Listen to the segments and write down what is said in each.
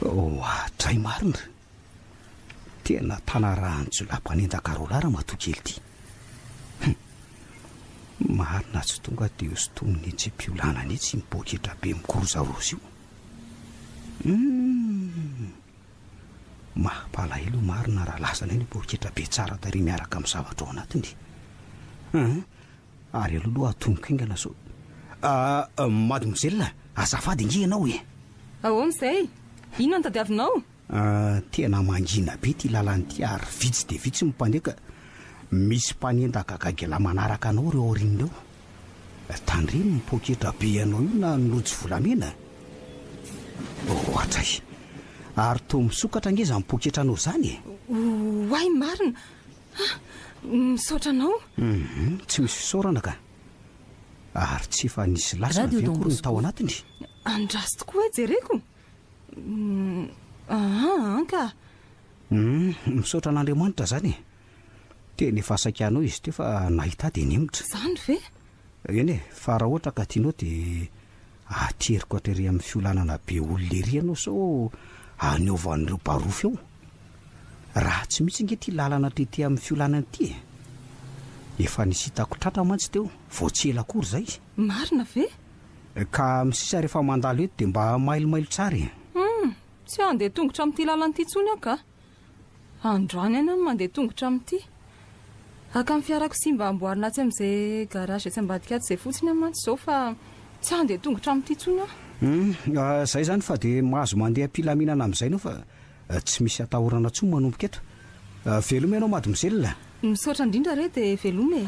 Oadray marina! Tena tanarahan'ny jiolahy mpanendaka roalahy ramatoa kely ity. Hum! Marina tsy tonga dia hosintominy etsy am-piolanana etsy iny poketra be mikorozaroza io. Hum! Mampalahelo marina raha lasana iny poketra be tsara tarehy miaraka amin'ny zavatra ao anatiny. Hum! Ary aleo aloha atomboka haingana sao. Ah, mademoiselle, azafady ange ianao e! Ahoana izay? Inona no tadiavinao? Ah, tena mangina be ity lalana ity ary vitsy dia vitsy ny mpandeha ka misy mpanendaka gaigilahy manaraka anao ireo aoriana ireo. Tandremo ny poketra be anao io na ny rojo volamena. Ohatray! Ary toa misokatra ange izany poketranao izany e! Oay marina! Ah! Misaotra anao. Hum, tsy misy fisaorana ka. Ary tsy efa nisy lasana Radio ve Don akory ny Bosco. tao anatiny? Andraso tokoa hoe jereko. Hum, aa an ka. Hum, misaotra an'Andriamanitra izany e. Tena efa saika hanao izy teo fa nahita ahy dia nihemotra. Izany ve? Eny e, fa raha ohatra ka tianao dia ateriko hatrary amin'ny fiolanana be olona ery ianao sao hanaovan'ireo barofo eo. Ratsy mihitsy ange ity lalana tety amin'ny fiolanana ity e! Efa nisy hitako tratra mantsy teo, vao tsy ela akory izay. Marina ve? Ka amin'ny sisa rehefa mandalo eto dia mba mailomailo tsara e! Hum, tsy handeha tongotra amin'ity lalana ity intsony aho ka! Androany ihany aho no mandeha tongotra amin'ity. Haka ny fiarako simba amboarina atsy amin'izay garage etsy ambadika atsy izay fotsiny aho mantsy izao fa tsy handeha tongotra amin'ity intsony aho. Hum, izay izany fa dia mahazo mandeha am-pilaminana amin'izay ianao fa tsy misy atahorana intsony manomboka eto. Veloma ianao mademoiselle. Misaotra indrindra re dia veloma e.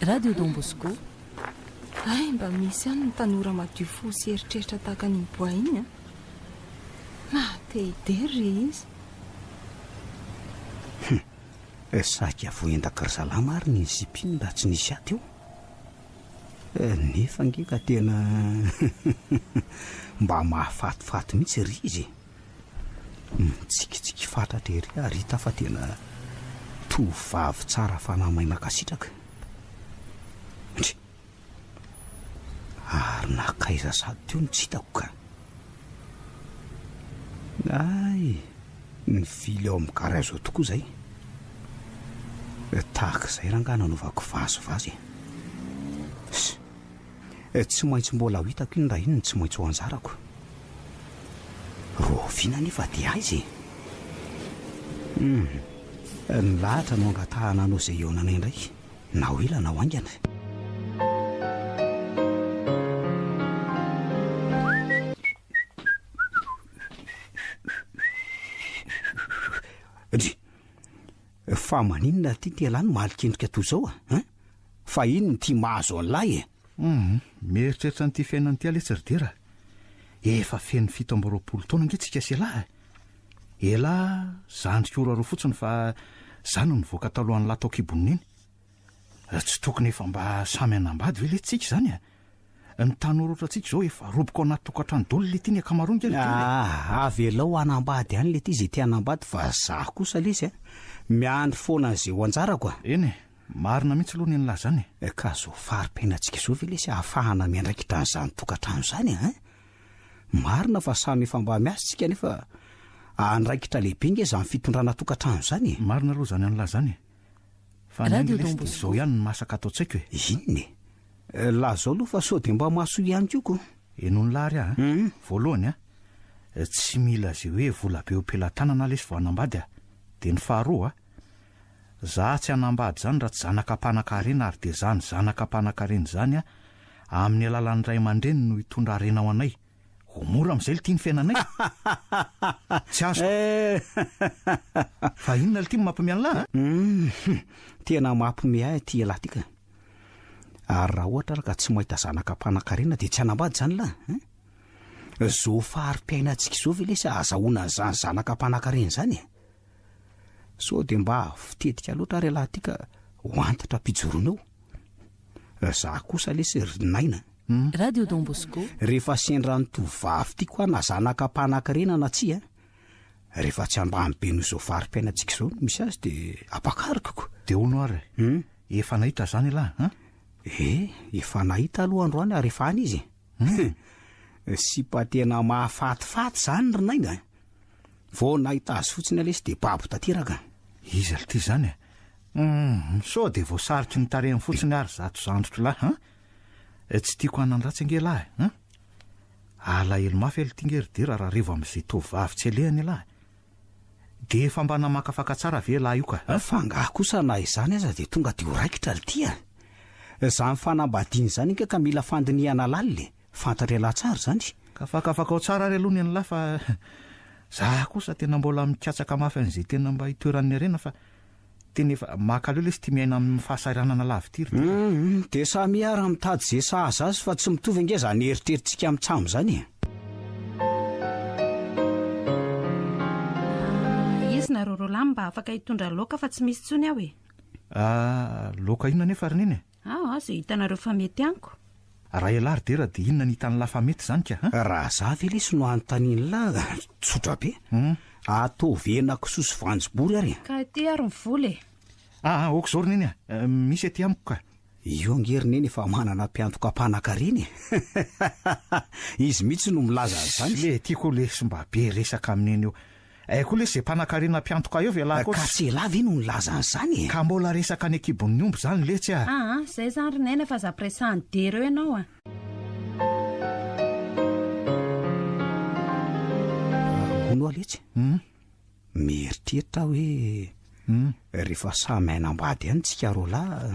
Radio Don Bosco. Hay mba misy ihany ny tanora madio fo sy eritreritra tahaka an'iny bois iny an. Maha te hidery re izy. Hum! Saika voaendaky ry zalahy marina iny zipo iny raha tsy nisy ahy teo. Nefa ange ka tena mba mahafatifaty mihitsy ry izy e. Mitsikitsiky fatratra ery ary hita fa tena tovovavy tsara fanahy mahay mankasitraka. Ndry! Ary nankaiza sady teo no tsy hitako ka. Hay! Nivily ao amin'ny garage ao tokoa izay. Tahaka izay rangahy nanaovako vazivazy e. Tsy maintsy mbola ho hitako iny raha iny no tsy maintsy ho anjarako. Rahoviana anefa dia aiza e? Hum, ny lahatra no angatahana anao izay hihaonanay indray. Na ho ela na ho haingana. Dry! Fa maninona ity ty ialahy no malikendrika toy izao a? Hein? Fa inona ity mahazo an'lahy e? Hum, mieritreritra an'ity fiainana ity aho letsy ry Dera a! Efa feno 27 taona ange tsika sy ialahy e! Elah zandriko ora roa fotsiny fa za no nivoaka talohan'lah tao kibon'ny neny. Tsy tokony efa mba samy hanambady ve letsy tsika izany a? Ny tanora ohatrantsika izao efa roboka ao anaty tokantrano daholo lety ny ankamaroany nge ry Dera e. Ah, avelao hanambady any lety izay te hanambady fa za kosa lesy a, miandry foana an'izay ho anjarako a. Eny e, marina mihitsy aloha ny an'lah zany e. Ka zao fari-piainantsika izao ve lesy ahafahana miandraikitra an'izany tokantrano izany a? Marina fa samy efa mba miasa tsika nefa andraikitra lehibe nge zany fitondrana tokantrano zany e! Marina aloha zany an'lah zany e! Fa ny Radio ahy Don lesy dia Bosco. izao ihany no masaka ato an-tsaiko e! Inona e? Lazao aloha fa sao dia mba mahasoa ihany koa ko! Henoin'lah ary aho a! Voalohany a, tsy mila ze hoe vola be eo am-pelatanana aho lesy vao hanambady a! Dia ny faharoa a, za tsy hanambady zany raha tsy zanaka mpanankarena ary dia zany zanaka mpanankarena izany a, Amin'ny alalan'ny ray aman-dreny no hitondra harena ho anay. Ho mora amin'izay lty ny fiainanay. Tsy azoko. Fa inona lty no mampime an'lah a? Hum, tena mampime ahy ity ialahy ity ka. Ary raha ohatra ary ka tsy mahita zanaka mpanankarena dia tsy hanambady izany lah, hein? Zo fari-piainantsika izao ve lesy ahazahoana an'izany zanaka mpanankarena izany e? Sao dia mba avo tetika loatra ary ialahy ity ka ho antitra am-pijoroana eo. Za kosa lesy ry Naina. Radio Don Bosco. Rehefa sendra ny tovovavy tiako aho na zanaka mpanankarena na tsia, rehefa tsy ambany be noho izao fari-piainantsika izao no misy azy dia ampakariko ko. Dia hono ary, efa nahita izany ialahy an? Eh, efa nahita aloha androany ary efa any izy e. Sipa tena mahafatifaty izany ry Naina a! Vao nahita azy fotsiny aho lesy dia babo tanteraka. Iza lty izany e? Humm, sao dia voasariky ny tarehiny fotsiny ary zato zandriko lahy an! Tsy tiako hanan-dratsy ange lahy e, an! Alahelo mafy lty nge ry Dera raha revo amin'izay tovovavy tsy alehany ialahy. Dia efa mba namakafaka tsara ve ialahy io ka, an? Fa angaha kosa na izany aza dia tonga dia ho raikitra lty a! Izany fanambadiana izany ange ka mila fandinihana lalina e! Fantatr'ialahy tsara izany. Ka fakafakao tsara ary aloha ny an'lah fa za kosa tena mbola mikatsaka mafy an'izay tena mba hitoeran'ny harena fa tena efa makaleo lesy ty miaina amin'ny fahasahiranana lava ity ry Dera. Hum, dia samia ary mitady izay sahaza azy fa tsy mitovy ange izany eritreritsika mitsam izany e. Ah, izy nareo roalahy mba afaka hitondra laoka fa tsy misy intsony aho e. Ah, laoka inona anefa ry neny e? Aa, izay hitanareo fa mety amiko. Raha ialahy ry Dera dia inona ny hitan'lah fa mety izany ka? Raha za ve lesy no anontanian'lah, tsotra be. Ataovy henakisoa sy voanjobory ary e. Ka ity ary ny vola e. Aa, ok izao ry Neny a, misy aty amiko ka. Io ange ry Neny efa manana mpiantoka mpanankarena e. Izy mihitsy no milaza an'izany. Le tiako lesy mba be resaka amin'i Neny io. Hay koa lesy zay mpanakarena mpiantoka eo ve lah koa. Ka tsy elah ve no nilaza an'izany e? Ka mbola resaka any an-kibon'ny omby zany letsy a! Aa, zay zany ry Naina fa aza ampiresahan'i Dera eo ianao a! Hono hoa letsy, mieritreritra aho hoe rehefa samy hanambady ihany tsika roalahy,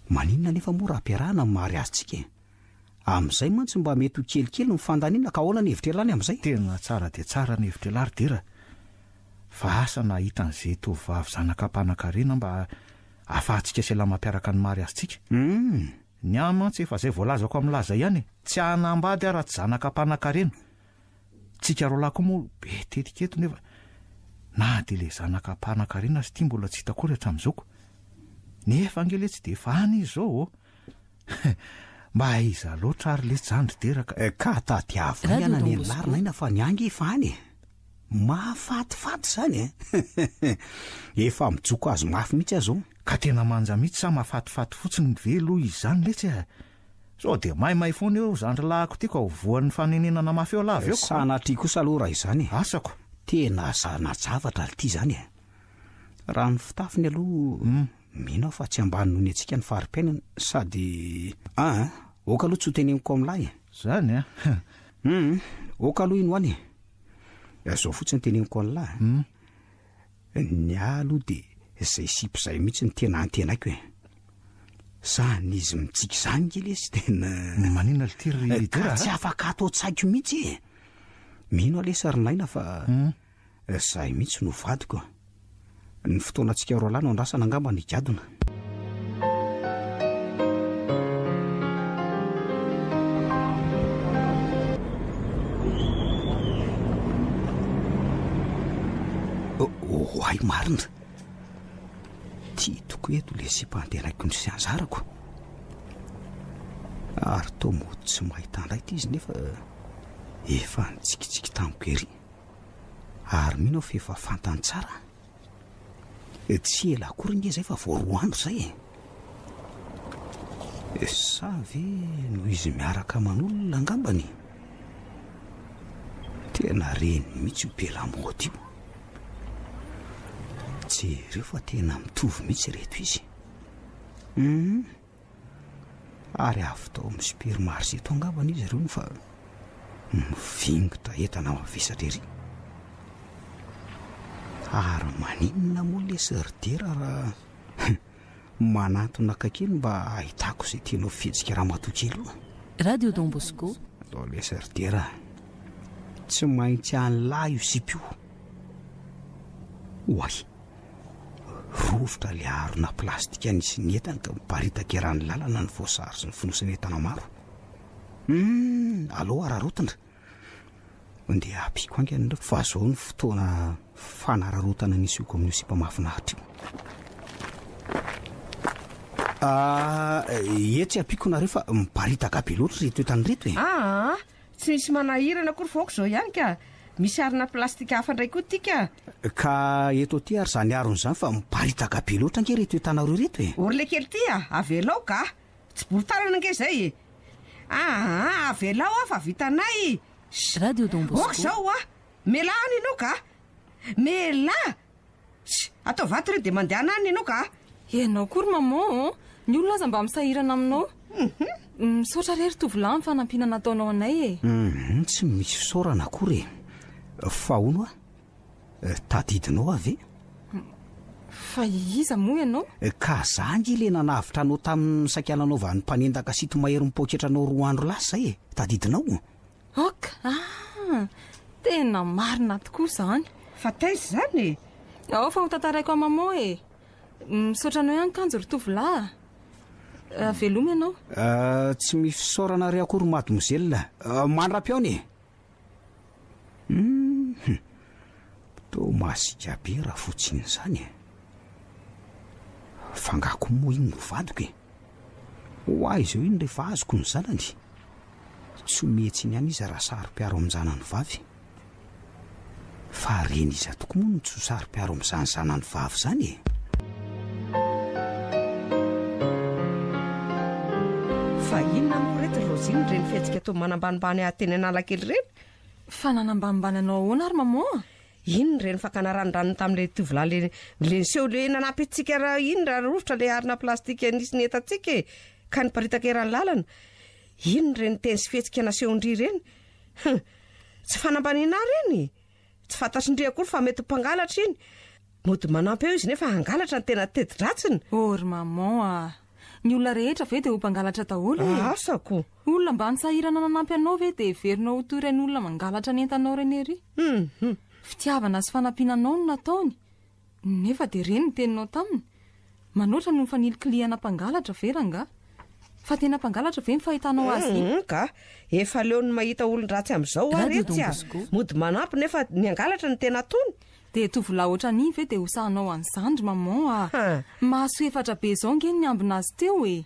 maninona anefa moa raha ampiarahana ny mariazintsika e? Amin'izay mantsy mba mety ho kelikely ny fandaniana ka ahoana ny hevitr'ialahy ny amin'izay? Tena tsara dia tsara ny hevitr'ialahy ry Dera fa asa na hahita an'izay tovovavy zanaka mpanankarena mba ahafahantsika sy ialahy mampiaraka ny mariazintsika. Ny ahy mantsy efa izay voalazako amin'i Laza ihany e! Tsy hanambady aho raha tsy zanaka mpanankarena. Tsika roalahy koa moa be tetika eto nefa na dia ilay zanaka mpanankarena aza ity mbola tsy hita akory hatramin'izao ko. Nefa ange letsy dia efa any izy izao ô! Mba aiza loatra ary letsy zany ry Dera ka. Ka tadiavo haingana ny an'lah ry Naina fa ny ahy nge efa any e! Mahafatifaty izany e! Efa mijoko azy mafy mihitsy aho izao. Ka tena manja mihitsy sa mahafatifaty fotsiny ve aloha izy izany letsy e? Sao dia maimay foana eo zandry lahiko ity ka ho voan'ny fanenenana mafy eo lah avy eo ko. Sanatria kosa aloha raha izany e! Asako. Tena zana-javatra lty izany e! Raha ny fitafiny aloha Mino aho fa tsy ambany noho ny antsika ny fari-piainana sady aa ok aloha tsy ho teneniko amin'lahy e. Zany a! Hum ok aloha iny ho any e. Zao fotsiny teneniko an'lahy a. Ny ahy aloha dia izay sipa izay mihitsy no tena antenaiko e. Zany izy mitsiky izany nge lesy tena. Maninona lty ry leader a? Ka tsy afaka ato an-tsaiko mihitsy e. Mino aho lesy ry Naina fa. Izahay mihitsy no vadiko a! Ny fotoanantsika roalahy no andrasana angamba ny higadona. Oay marina! Ty toko eto le sipa antenaiko ny sy anjarako. Ary toa mody tsy mahita indray ity izy nefa efa nitsikitsiky tamiko ery. Ary mino aho fa efa fantany tsara. Tsy ela akory ange izay fa vao roa andro izay e. Sa ve noho izy miaraka aman'olona angambany? Tena reny mihitsy io be lamaody io. Jereo fa tena mitovy mihitsy ireto izy. Hum. Ary avy tao amin'ny supermarché tao angambany izy ireo no fa mivingotra entana mavesatra ery. Ary maninona moa lesy ry Dera raha manantona akaiky eny mba hahitako izay tianao fihetsika ramatoa kely io. Radio Don Bosco. Alao lesy ry Dera a. Tsy maintsy an'lah io sipa io. Oay. Rovitra ilay harona plastika nisy ny entany ka miparitaka eran'ny lalana ny voasary sy ny fonosan'entana maro. Hum, aleo araraotina. Ndeha ampiako haingana ireo fa izao no fotoana fanararaotana ny hisehoako amin'io sipa mahafinaritra io. Ah, etsy ampiako nareo fa miparitaka be loatra ireto entana ireto e. Aa, Tsy misy manahirana akory fa aoka izao ihany ka! Misy harona plastika hafa indray koa ity ka! Ka eto aty ary izany harona izany fa miparitaka be loatra ange ireto entanareo ireto e! Ory le kely ity a! Avelao ka! Tsy bory tanana ange izay e! Aa, avelao aho fa vitanay. Radio Don Bosco. Ok izao oa! Mialà any ianao ka! Mialà! Sh! Atao vato ireny dia mandehana any ianao ka! Ianao koa ry maman ô! Ny olona aza mba misahirana aminao. Misaotra re ry tovolahy amin'ny fanampiana nataonao anay e! Hum, tsy misy fisaorana akory e! Fa hono hoa, tadidinao aho ve? Fa iza moa ianao? Ka za ange le nanavotra anao tamin'ny saika nanaovan'ny mpanendaka sinto-mahery ny poketranao roa andro lasa izay e! Tadidinao? Ok! Ah! Tena marina tokoa izany! Fa taiza izany e? Ao fa ho tantaraiko amin'i maman e! Misaotra anao ihany kanjo ry tovolahy a! Veloma ianao. Tsy misy fisaorana re akory mademoiselle. Mandra-pihaona e! Hum! Toa masiaka be rafotsy iny izany e! Fa angaha koa moa iny no vadiko e? Ho ahy izao iny rehefa azoko ny zanany. Tsy ometsiny ihany izy raha saro-piaro amin-janany vavy. Fa reny iza tokoa moa no tsy ho saro-piaro amin'izany zanany vavy izany e? Fa inona moa reto ry Rosine ireny fihetsika toa manambanimbany ahy teny Analakely ireny? Fa nanambanimbany anao ahoana ary maman a? Inona ireny fakana ranondranony tamin'ilay tovolahy le le niseho le nanampy antsika raha iny raha rovitra le harona plastika nisy ny entantsika e! Ka niparitaka eran'ny lalana. Inona ireny teny sy fihetsika nasehon-dry ireny? Hum! Tsy fanambaniana ahy ireny e! Tsy fantatry-ndry akory fa mety ho mpangalatra iny. Mody manampy eo izy nefa hangalatra ny tena teti-dratsiny. Oh ry maman a! Ny olona rehetra ve dia ho mpangalatra daholo e? Asa ko! Olona mba nisahirana nanampy anao ve dia heverinao ho toy ireny olona mangalatra ny entanao ireny ery? Hum! Fitiavana sy fanampiana anao no nataony. Nefa dia reny ny teninao taminy. Manoatra noho ny fanilikilihana mpangalatra ve rangahy? Fa tena mpangalatra ve ny fahitanao azy iny? Humm ka! Efa leo ny mahita olon-dratsy amin'izao aho Radio retsy Don a! Bosco. Mody manampy nefa ny hangalatra no tena ataony. Dia tovolahy ohatran'iny ve dia ho sahanao an'izany ry maman a! Ha! Maso efatra be izao ange ny niambina azy teo e!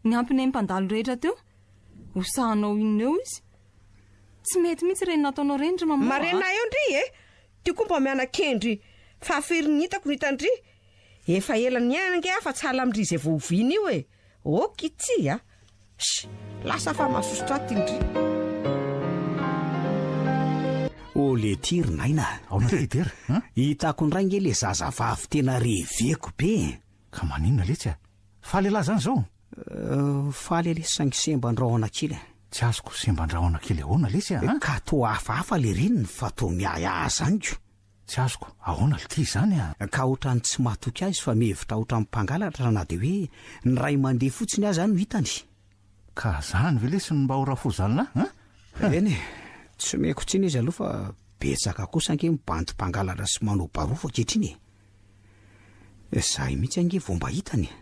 Niampy ny mpandalo rehetra teo. Ho sahanao inona eo izy? Tsy mety mihitsy ireny nataonao ireny ry maman a! Marina eo ndry e! Ty koa mba miana-kendry fa firy ny hitako no hitan-dry? Efa ela niaina ange aho fa tsy hala amin-dry izay vao oviana io e! Ok ity a! Sh! Lasa fa mahasosotra ahy ty ndry. Oh letia ry Naina a! Aona ty Dera an? Hitako indray nge le zazavavy tena reveko be e! Ka maninona letsy a? Faly elah zany zao? Faly anie saingy semban-drahona kely e! Tsy azoko semban-drahona kely ahoana lesy a? Ka toa hafahafa le reniny fa toa miahiahy zany ko! Tsy azoko, ahoana lty izany a? Ka otrany tsy matoky azy fa mihevitra otrany mpangalatra na dia hoe ny ray mandeha fotsiny aza no hitany. Ka zany ve lesy no mba ho rafozanlah a? Eny e, tsy omeko tsiny izy aloha fa betsaka kosa ange ny bandy mpangalatra sy manao barofo ankehitriny e! Izahay mihitsy ange vao mba hitany e!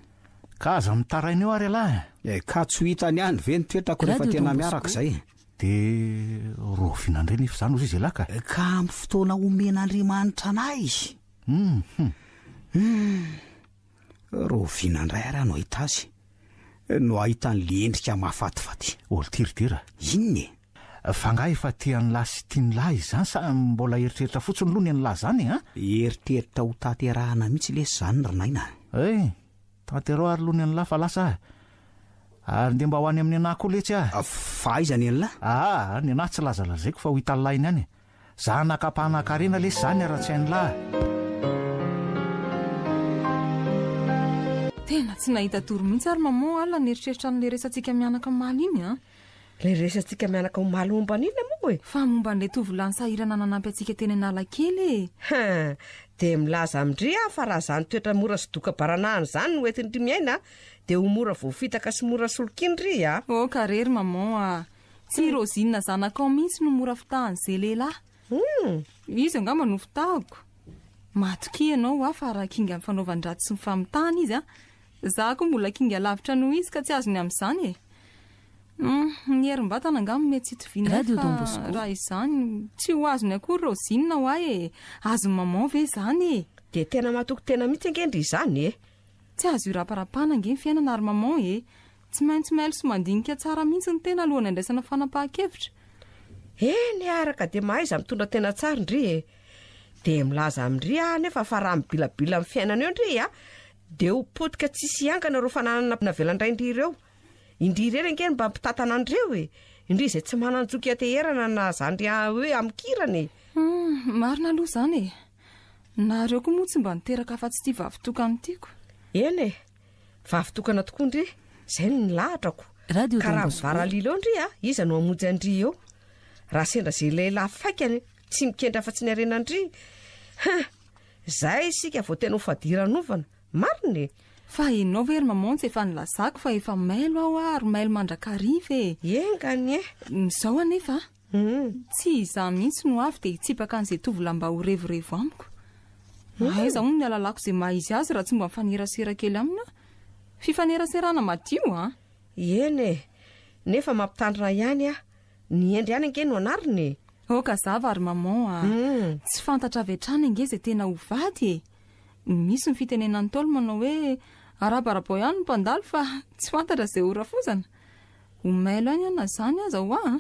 Ka aza mitaraina eo ary ialahy e! Ka tsy ho hitany ihany ve ny toetrako rehefa Radio tena Don miaraka Bosco. izay e? Dia rahoviana indray nefa izany hozy izy ialahy ka? Ka amin'ny fotoana omen'Andriamanitra anay. Hum hum. Hum. Rahoviana indray ary aho no hahita azy? No hahita an'ilay endrika mahafatifaty. Oltiridira. Inona e? Fa angaha efa tia an'lah sy tian'lah izany sa mbola eritreritra fotsiny aloha ny an'lah zany e an? Eritreritra ho tanterahana mihitsy lesy izany ry Naina a! Eh! Tanteraho ary aloha ny an'lah fa lasa aho. Ary ndeha mba ho any amin'ny anah koa letsy aho. Fa aiza ny an'lah? Aa! Ny anah tsy lazalazaiko fa ho hitan'lah eny ihany e! Zanaka mpanan-karena lesy zany ara tsy hain'lah a! Tena tsy nahita tory mihitsy ary maman alina nieritreritra an'ilay resatsika mianaka omaly iny an! Ilay resatsika mianaka omaly momba an'inona moa e? Fa momba an'ilay tovolahy nisahirana nanampy antsika teny Analakely e! Hein! Dia milaza amin-dry aho fa raha izany toetra mora sy doka baranahana izany no entin-dry miaina dia ho mora voafitaka sy mora solokian-dry a! Oh ka re ry maman a! Tsy i Rosine zanakao mihitsy no mora fitahan'izay lehilahy. Hum! Izy angamba no fitahako. Matokia ianao hoa fa raha kinga amin'ny fanaovan-dratsy sy ny famitahana izy a! Za koa mbola kinga lavitra noho izy ka tsy azony amin'izany e! Hum, ny herim-batana angamba mety tsy itovianay Radio fa Don Bosco. raha izany tsy ho azony akory Rosine hoa e! Azon'i maman ve izany e? Dia tena matoky tena mihitsy ange ndry izany e! Tsy azo iraparapana ange ny fiainana ry maman e! Tsy maintsy mailo sy mandinika tsara mihitsy ny tena alohan'ny handraisana fanapahan-kevitra. Eny ary ka dia mahaiza mitondra tena tsara ndry e! Dia milaza amin-dry aho anefa fa raha mibilabila amin'ny fiainana eo ndry a, dia ho potika tsisy hiangana ireo fananana navelan-drain-dry ireo. Indry irery ange no mba mpitantana an'ireo e! Indry izay tsy manan-joky hianteherana na zandry hoe amikirana e! Hum, marina aloha izany e! Nareo koa moa tsy mba niteraka afa-tsy ity vavy tokana ity ko. Eny e! Vavy tokana tokoa ndry, izay no nilahatrako. Radio Ka Don raha Bosco. mivaralila eo ndry a, iza no hamonjy an-dry eo? Raha sendra izay lehilahy faikany tsy mikendry afa-tsy ny harena-ndry, hein! Izay isika vao tena ho fadiranovana. Marina e! Fa enao ve ry maman tsy efa nilazako fa efa mailo aho ary mailo mandrakariva e! Enga anie! Izao anefa a! Tsy izaho mihitsy no avy dia hitsipaka an'izay tovolahy mba ho revorevo amiko. Aiza hono ny alalako izay maha izy azy raha tsy mba mifanerasera kely aminy aho? Fifaneraserana madio an! Eny e! Nefa mampitandrina ihany aho. Ny hendry ihany ange no anarina e! Aoka zava ry maman a! Tsy fantatra avy hatrany ange izay tena ho vady e! Misy ny fitenenan'ny Ntaolo manao hoe arabarabao ihany ny mpandalo fa tsy fantatra izay ho rafozana. Ho mailo ihany aho na izany aza hoa a!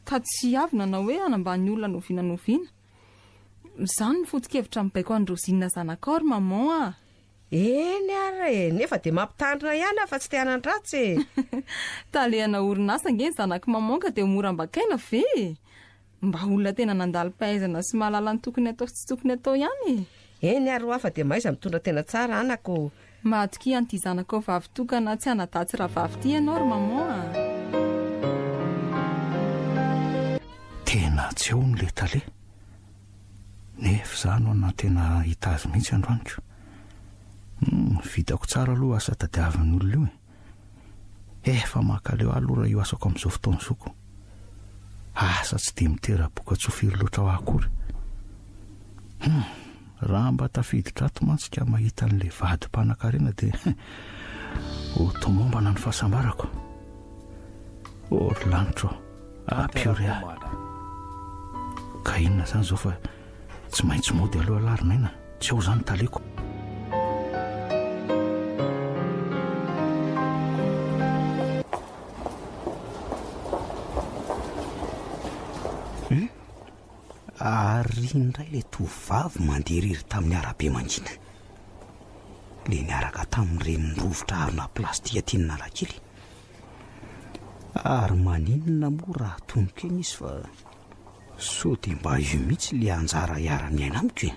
Ka tsy avy nanao hoe hanambany olona n'oviana n'oviana. Izany no foto-kevitra mibaiko an'i Rosine zanakao ry maman a! Eny ary e! Nefa dia mampitandrina ihany aho fa tsy te hanan-dratsy e! Talehana orinasa ange ny zanak'i maman ka dia ho mora ambakaina ve e! Mba olona tena nandalim-pahaizana sy mahalala ny tokony atao sy tsy tokony atao ihany e! Eny ary hoa fa dia mahaiza mitondra tena tsara anaka ô! Mahatokia an'ity zanakao vavy tokana tsy anadahy tsy rahavavy ity ianao ry maman a! Tena tsy ao hono le tale. Nefa izaho no nanantena hahita azy mihitsy androany ko. Hum, vitako tsara aloha asa tadiavin'ny olona io e. Efa mankaleo ahy aloha raha io asako amin'izao fotoana izao ko. Asa tsy dia mitera-bokatsoa firy loatra ho ahy akory. Hum, raha mba tafiditra ato mantsy ka mahita an'ilay vady mpanankarena dia ho tomombana ny fahasambarako. Oh ry lanitra ô, ampio re ahy. Ka inona izany izao fa tsy maintsy mody aloha lahy ry Naina, tsy ao izany taleko. Hum? Ary indray ilay tovovavy mandeha irery tamin'ny arabe mangina. Ilay niaraka tamin'ireny rovitra harona plastika teny Analakely. Ary maninona moa raha toniko eny izy fa sao dia mba io mihitsy ilay anjara hiara-miaina amiko e?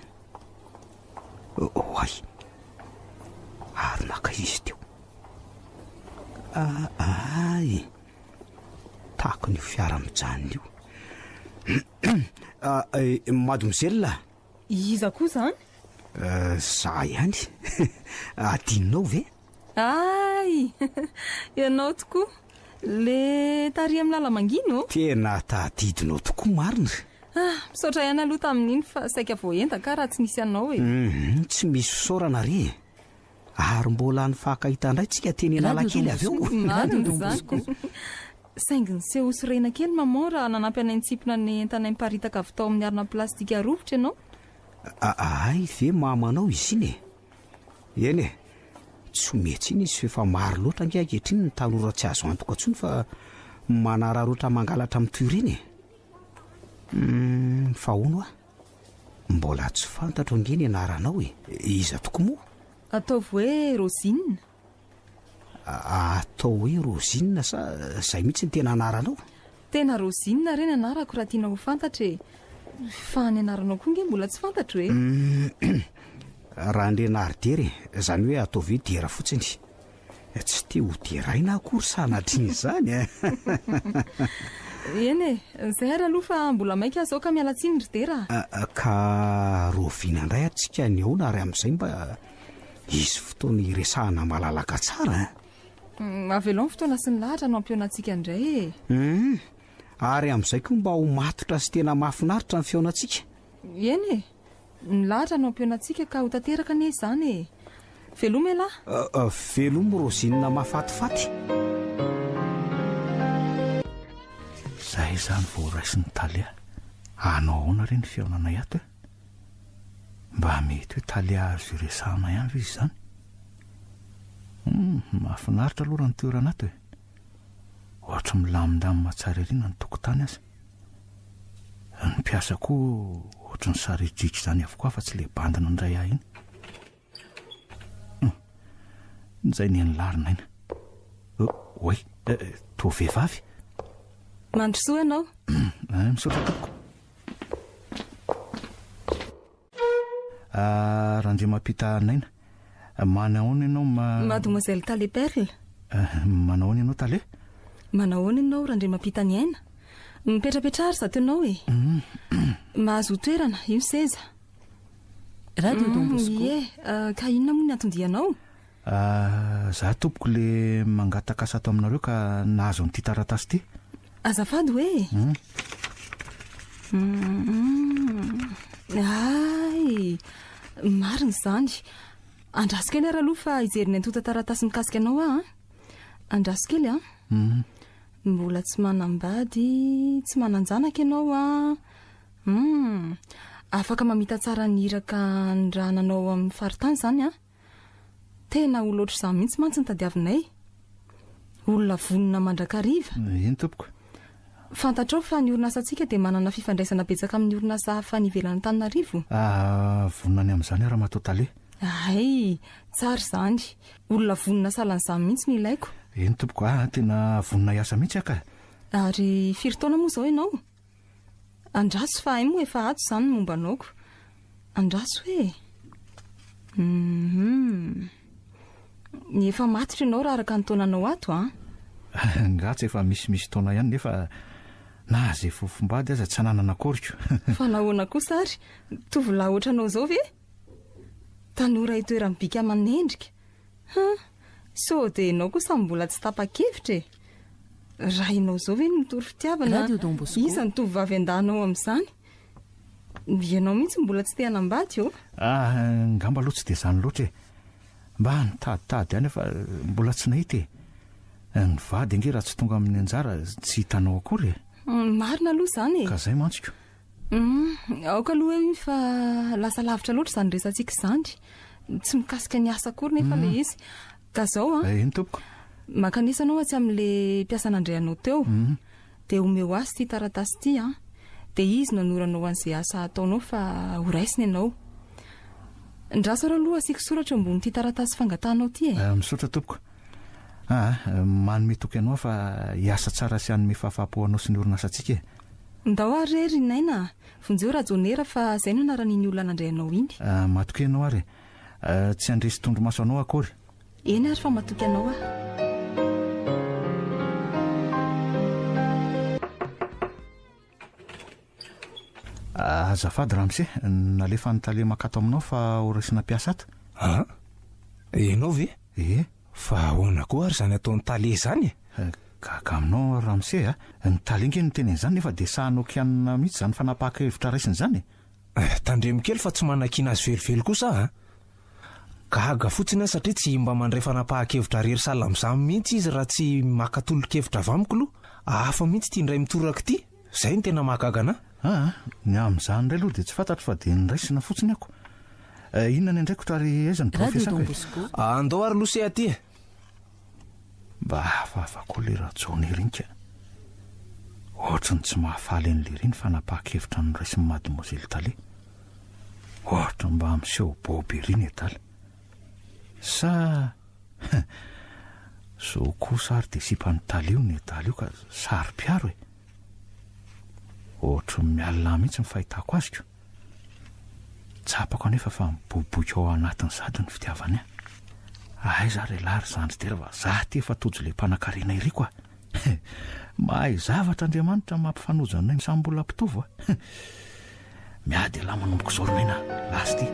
Oay! Ary naka izy teo. Ay! Tahaka an'io fiara mijanona io. Mademoiselle! Iza koa izany? Za ihany. Adinonao ve? Hay! Ianao tokoa. Le tary amin'ny lala-mangina ô? Tena tadidinao tokoa marina. Ah, misaotra ihany aloha tamin'iny fa saika voaendaka aho raha tsy nisy anao e. Hum, tsy misy fisaorana re e. Ary mbola nifankahita indray tsika teny Analakely avy eo. Marina izany. Saingy niseho sorena kely maman raha nanampy anay nitsimpona ny entanay miparitaka avy tao amin'ny harona plastika rovitra ianao. Hay ve mamanao izy iny e? Eny e, tsy ometsiny izy f'efa maro loatra ange ankehitriny ny tanora tsy azo antoka intsony fa manararaotra mangalatra amin'ny toy ireny e. Humm, fa hono hoa, mbola tsy fantatro ange ny anaranao e, iza tokoa moa? Ataovy hoe Rosine. Atao hoe Rosine sa izay mihitsy ny tena anaranao? Tena Rosine re ny anarako raha tianao ho fantatra e! Fa ny anaranao koa nge mbola tsy fantatro e! Randrianary e, izany hoe ataovy hoe Dera fotsiny. Tsy te ho deraina akory sanatria izany e! Eny e, izay ary aloha fa mbola maika aho izao ka miala tsiny ry Dera a! Ka rahoviana indray ary tsika nihaona ary amin'izay mba hisy fotoana hiresahana malalaka tsara a! Avelao ny fotoana sy ny lahatra no hampihaona antsika indray e! Hum, ary amin'izay koa mba ho matotra sy tena mahafinaritra ny fihaonantsika. Eny e! Ny lahatra no hampihaona antsika ka ho tanteraka anie izany e! Veloma ialahy! Velomy Rosine mahafatifaty. Zay izany vao raisin'i Talia. Hanao ahoana re ny fihaonanay ato e? Mba mety hoe Talia azo iresahana ihany ve izy izany? Hum, mahafinaritra aloha raha ny toerana ato e. Ohatry milamindamina tsara ery na ny tokotany aza. Ny mpiasa koa ohatry ny saridriaka izany avokoa fa tsy ilay bandy nandray ahy iny. Hum, njay nenilary naina. Oay. Toa vehivavy. Mandrosoa ianao. Misaotra tompoko. Randriamampita Naina. Manahoana ianao ma. Mademoiselle Tale Perle. Manahoana ianao Tale? Manahoana ianao Randriamampita Ny Aina? Mipetrapetraha ry zato ianao e. Mahazoa toerana, io ny seza. Radio Don Bosco. Ie, ka inona moa ny anton-dianao? Za tompoko le mangataka asa ato aminareo ka nahazo an'ity taratasy ity. Azafady hoe? Hay! Marina izany. Andraso kely ary aloha fa hijery ny antontan-taratasy mikasika anao aho an. Andraso kely an. Mbola tsy manambady, tsy manan-janaka ianao an. Hum. Afaka mamita tsara ny iraka anirahananao amin'ny faritany izany an. Tena olona ohatr'izany mihitsy mantsy no tadiavinay. Olona vonona mandrakariva. Eny tompoko. Fantatrao fa ny orinasantsika dia manana fifandraisana betsaka amin'ny orinasa hafa any ivelan'Antananarivo? Ah, vonona ny amin'izany aho ramatoa tale. Hay, tsara izany. Olona vonona sahalan'izany mihitsy no ilaiko. Eny tompoko, ah, tena vonona hiasa mihitsy aho ka. Ary firy taona moa izao ianao? Andraso fa hay moa efa ato izany ny momba anao ko. Andraso e! Hum. Efa matotra ianao raha araka ny taonanao ato an! Nga tsy efa misimisy taona ihany nefa na izay fofombady aza tsy ananana akory ko. Fa nahoana kosa ary? Tovolahy ohatranao izao ve? Tanora itoeran'ny bika aman'endrika. Hum! Sao dia ianao kosa mbola tsy tapa-kevitra e! Raha ianao izao ve no mitory fitiavana, Radio Don Bosco. iza no tovovavy andahanao amin'izany? Ianao mihitsy mbola tsy te hanambady ô! Ah, angamba aloha tsy dia izany loatra e! Mba nitaditady ihany aho fa mbola tsy nahita e! Ny vady ange raha tsy tonga amin'ny anjara tsy hitanao akory e! Marina aloha izany e! Ka izay mantsy ko! Humm, aoka aloha eo iny fa lasa lavitra loatra izany resatsika izany. Tsy mikasika ny asa akory nefa ilay izy. Ka izao an. Eny tompoko. Mankanesa anao atsy amin'ilay mpiasa nandray anao teo. Dia omeo azy ity taratasy ity an. Dia izy no hanoro anao an'izay asa hataonao fa ho raisiny ianao. Ndraso ary aloha asiako soratra eo ambonin'ity taratasy fangatahanao ity e. Misaotra tompoko. Aa, manome toky anao aho fa hiasa tsara sy hanome fahafahampo anao sy ny orinasantsika e. Ndao ary re ry Naina a! Vonjeo Rajaonera fa zay no anaran'iny olona nandray anao iny. Matokia ianao ary e! Tsy handresy tondromaso anao akory. Eny ary fa matoky anao aho. Azafady ramose, nalefan'ny tale makato aminao fa ho raisina mpiasa ato. An? Ianao ve? Ie. Fa ahoana koa ary izany ataon'ny tale izany e? Gaga aminao aho ramose a! Ny tale ange no niteny an'izany nefa dia sahy nokianina mihitsy izany fanapahan-kevitra raisiny izany e! Tandremo kely fa tsy manakiana azy velively kosa aho a! Gaga fotsiny aho satria tsy mba mandray fanapahan-kevitra rery sahala amin'izany mihitsy izy raha tsy maka tolo-kevitra avy amiko aloha. Hafa mihitsy ity indray mitoraka ity. Izay no tena mahagaga anà. Aa, ny amin'izany indray aloha dia tsy fantatro fa dia noraisina fotsiny ako. Inona ny andraikitro ary aiza ny birao Radio fiasako Don e? Bosco. Andao ary aloha se aty e! Mba hafahafa koa ilay Rajaonera iny ka. Ohatry ny tsy mahafaly an'i Lery ny fanapahan-kevitra noraisin'i Mademoiselle Tale. Ohatry ny mba miseho bobe ery ny adala. Sa Zao kosa ary dia sipan'i Tale io ny adala io ka saro-piaro e. Ohatry ny mialona mihitsy ny fahitako azy ko. Tsapako anefa fa miboiboika ao anatiny sahady ny fitiavany ahy. Aiza ary ialahy ry zandry dera fa za aty efa tojo ilay mpanankarena ery ko a! Mahay zavatra Andriamanitra mampifanojo anay samy mbola mpitovo a! Miady ialahy manomboka izao ry Naina a! Lasa ity.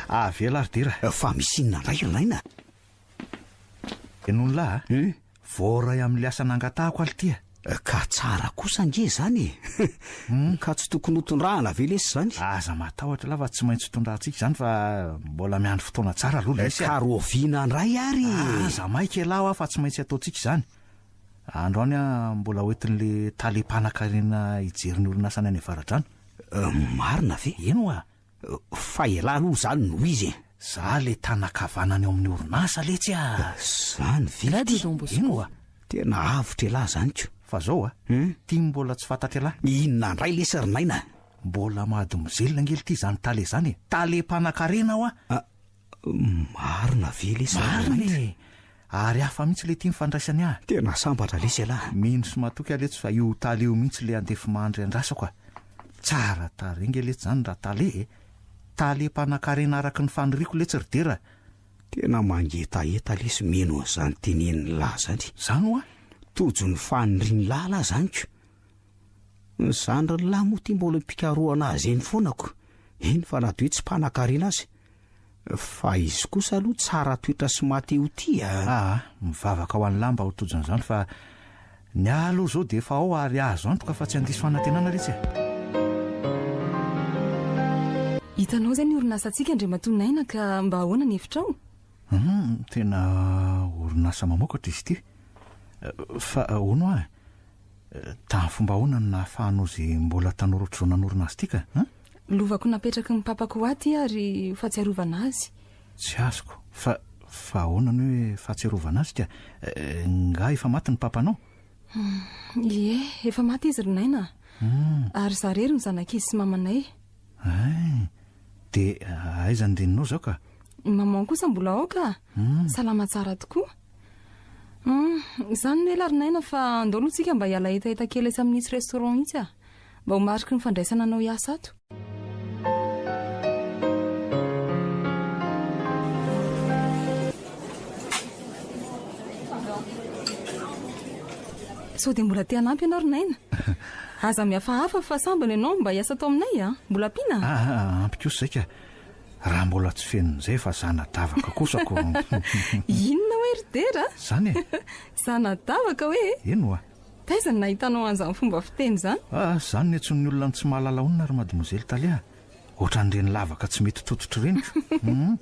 Avela ry dera. Fa misy inona indray ry Naina? Henoin'i lahy a! Voaray amin'ilay asa nangatahako aho ity a! Ka tsara kosa ange izany e! Ka tsy tokony hotondrahana ve lesy izany? Aza matahotra lahy fa tsy maintsy tondrahantsika izany fa mbola miandry fotoana tsara aloha lesy a! Ka rahoviana indray ary e! Aza maika ialahy hoa fa tsy maintsy ataontsika izany. Androany aho mbola hoentin'ilay tale mpanankarena hijery ny orinasany any Avaradrano. Marina ve? Eny hoa! Fa ialahy aloha izany no izy e! Za le tanan-kavanana eo amin'ny orinasa letsy a! Zany ve Radio ity? Don Bosco. Eny oa! Tena avotra ialahy izany ko! Fa zao a! Ty mbola tsy fantatr'ialahy. Inona indray lesy ry Naina? Mbola mademoiselle ange lty izany tale izany e! Tale mpanankarena hoa! Marina ve lesy zany Marina e! Ary hafa mihitsy le ty ny fandraisany ahy. Tena sambatra lesy ialahy. Mino sy matoky aho letsy fa io tale io mihitsy le andefimandry andrasako a! Tsara tarehy nge letsy zany raha tale e! Tale mpanankarena araky ny faniriako letsy ry Dera a! Tena mangetaheta lesy mino an'izany tenenin'lah zany. Zany hoa? Tojo ny fanirian'lah lah zany ko! Ny zandrin'lah moa ty mbola mpikarohana azy eny foana ko! Eny fa na dia hoe tsy mpanankarena aza. Fa izy kosa aloha tsara toetra sy maha-te ho tia a! Aa, mivavaka ho an'lah mba ho tojon'izany fa ny ahy aloha izao dia efa ao ary azo antoka fa tsy handiso fanantenana letsy e! Hitanao izay ny orinasantsika Andriamatoa Naina ka mba ahoana ny hevitrao? Hum, tena orinasa mamokatra izy ity. Fa hono hoa e, Tamin'ny fomba ahoana no nahafahanao izay mbola tanora ohatr'izao nanorina azy ity ka? An? Lovako napetraky ny papako ho ahy ity ary ho fahatsiarovana azy. Tsy azoko. Fa, fa ahoana ny hoe fahatsiarovana azy ka? Nga efa maty ny papanao? Ie, efa maty izy ry Naina a. Ary izaho irery no zanak'izy sy mamanay. Hay! Dia aiza ny reninao izao ka? Ny maman kosa mbola ao ka! Salama tsara tokoa. Hum, izany no ela ry Naina fa andao aloha tsika mba hiala hetaheta kely etsy amin'itsy restaurant itsy ah. Mba ho mariky ny fandraisana anao hiasa ato. Sao dia mbola te hanampy ianao ry Naina? Aza mihafahafa fa sambany ianao mba hiasa ato aminay ah. Mbola ampiana? Ah, ampy kosa izay ka. Raha mbola tsy fenon'izay fa zana-davaka kosa ko. Inona hoe ry Dera? Zany e! Zana-davaka hoe e? Eny oa. Taiza no nahitanao an'izany fomba fiteny izany? Ah, zany no iantsoan'ny olona ny tsy mahalala honina ry Mademoiselle Talia a! Ohatran'ireny lavaka tsy mety tototra ireny ko. Hum.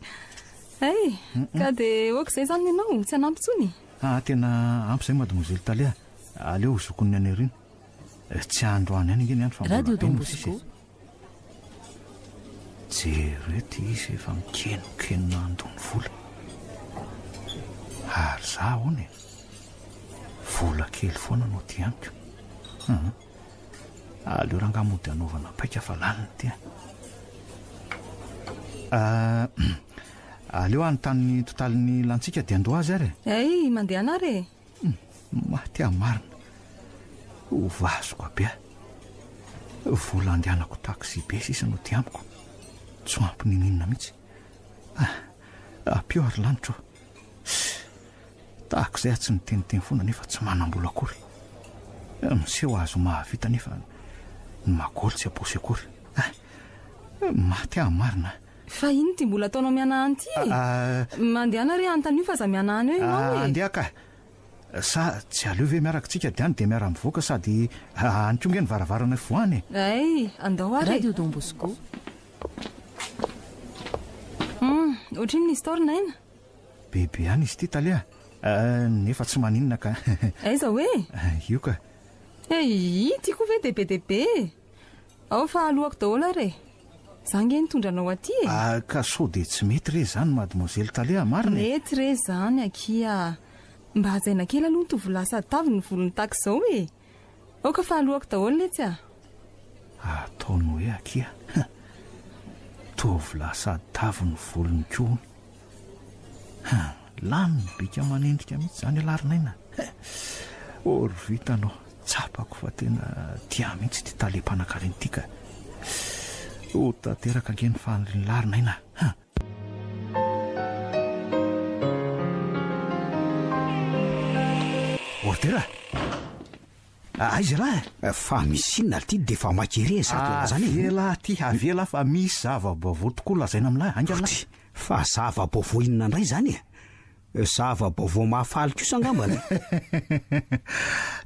Hay, ka dia ok izay izany ianao, tsy hanampy intsony? Ah, tena ampy izay Mademoiselle Talia a! Aleo ho zokin'ny any aoriana. Tsy androany ihany ange ny andro fa mbola Radio be Don no sisa Bosco. e. Jereo ity izy efa mikenokenona handoa ny vola. Ary za ahoana e? Vola kely foana no aty amiko. Hum. Aleo rangahy mody hanaovana paika fa lalina ity a. Ah, aleo hanontany ny totalin'ny lantsika dia handoa azy ary e. Hay, mandehana ary e. Maty aho marina. Ho vazoka be aho. Vola andehanako taxi be sisa no aty amiko. Tsy ho ampy niniana mihitsy. Ah, ampio ary lanitra ô. Tahaka izay aho tsy miteniteny foana nefa tsy manam-bola akory. Miseho azy ho mahavita nefa ny magoly tsy am-paosy akory. Ah, maty aho marina. Fa ino ity mbola ataonao mihanahana ity e? Mandehana re anontanio fa aza mihanahana eo ianao e! Andeha ka! Sa tsy aleo ve miaraka tsika dia any dia miara-mivoaka sady any koa nge ny varavarana ivoahana e! Hay, andao ary e! Radio Don Bosco. Hum, ohatrinona izy tao ry Naina? Bebe ihany izy ity tale a! Nefa tsy maninona ka! Aiza hoe? Io ka! Hey, ity koa ve dia be dia be e! Ao fa aloako daholo ary e! Za nge nitondra anao aty e! Ah ka sao dia tsy mety re izany mademoiselle tale a, marina e! Mety re izany akia a! Mba hajaina kely aloha ny tovolahy sady tavy ny volony tahaka izao e! Aoka fa aloako daholo letsy a! Ataony hoe akia, hein! Tovolahy sady tavy ny volony koa hono. Hein! Lany ny bika aman'endrika mihitsy izany ialahy ry Naina a! Hein! Oh ry vintana ô! Tsapako fa tena tia ahy mihitsy ity tale mpanankarena ity ka! Ho tanteraka ange ny fanirian'lah ry Naina a! Ordera! Aiza ialahy e? Fa misy inona ry ty dia efa maika ery e sady ialahy zany e! Avia lahy aty, avia lahy fa misy zava-baovao tokoa lazaina amin'lah, haingana lahy! Fa zava-baovao inona indray izany e? Zava-baovao mahafaly kosa angambany.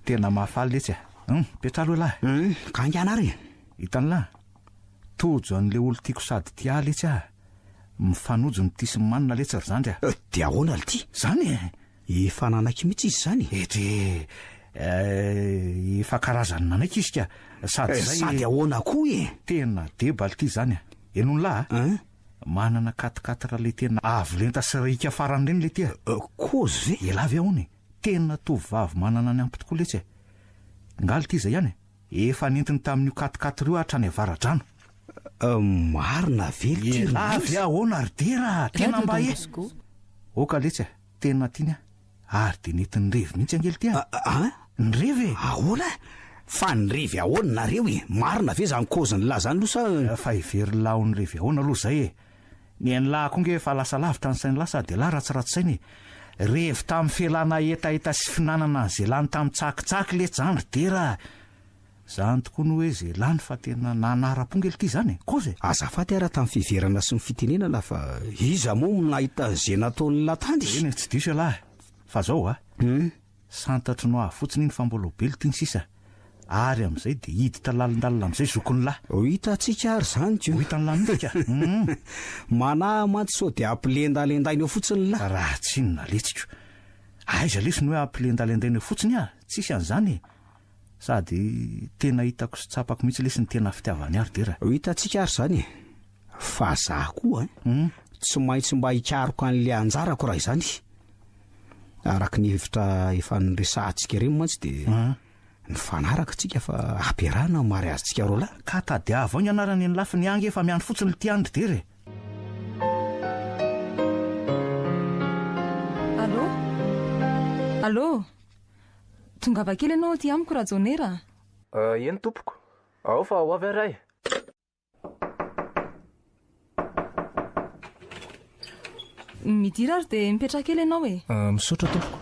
Tena mahafaly letsy a! Hum, petraho aloha lahy. Hum, ka haingana ary e! Hitan'lah, tojo an'le olon-tiako sady tia ahy letsy aho. Mifanojo ny tia sy ny manina letsy ry zandry a! Dia ahoana l'ty? Zany e! Efa nanaiky mihitsy izy izany e! Ety e! Efa karazany nanaiky izy ka! Sady zay. Sady ahoana koa e! Tena deba l'ty zany a! Henon'lah a! Manana quatre quatre le tena avo lenta sy raika farany reny le ty a! Kozy ve? Elah ve ahoana e? Tena tovovavy manana ny ampy tokoa letsy e! Nga le ty zay ihany e? Efa nentiny tamin'io quatre quatre io hatrany avaradrano. Marina ve ry ty ry Elah ve ahoana ry Dera a! Tena mba e! Oka letsy a! Tena tiany aho. Ary dia nety nirevy mihitsy ange lty a! An? Nirevy e! Ahoana? Fa nirevy ahoana nareo e? Marina ve zany kôzin'lah zany aloha sa. Fa heverin'lah ho nirevy ahoana aloha zay e! Ny an'lah koa nge efa lasa lavitra ny sain'lah sady elah ratsiratsy saina e! Revy tamin'ny felana hetaheta sy finanana an'ze lany tamin'ny tsakitsaky letsy zany ry Dera a! Zany tokoa no hoe ze lany fa tena nanara-po nge lty zany e! Kôza e! Azafady ara tamin'ny fiheverana sy ny fitenenana fa iza moa no nahita an'ze nataon'lah tany? Eny e, tsy diso ialahy fa zao a! Santatry no avy fotsiny iny fa mbola ho be lty ny sisa ary amin'izay dia hiditra lalindalina amin'izay zokin'lah. Ho hitantsika ary izany ko. Ho hitan'lah mihitsy ka. Hum. Manahy mantsy sao dia ampilendalendaina eo fotsiny lah. Raha tsy inona letsiko. Aiza lesy ny hoe ampilendalendaina eo fotsiny ah! Tsisy an'izany e! Sady tena hitako sy tsapako mihitsy lesy ny tena fitiavany ahy ry Dera. Ho hitantsika ary izany e! Fa za koa ein, tsy maintsy mba hikaroka an'le anjarako raha izany. Araka ny hevitra efa niresahantsika ireny mantsy dia nifanaraka tsika fa ampiarahana ny mariazintsika roalahy. Ka tadiavo ao ny anarany eny lafiny ange fa miandry fotsiny lty any ry Dera e! Allô? Allô? Tongava kely ianao aty amiko Rajaonera a! Eny tompoko, ao fa ho avy ary aho e! Midira ary dia mipetraha kely ianao e. Ah, misaotra tompoko.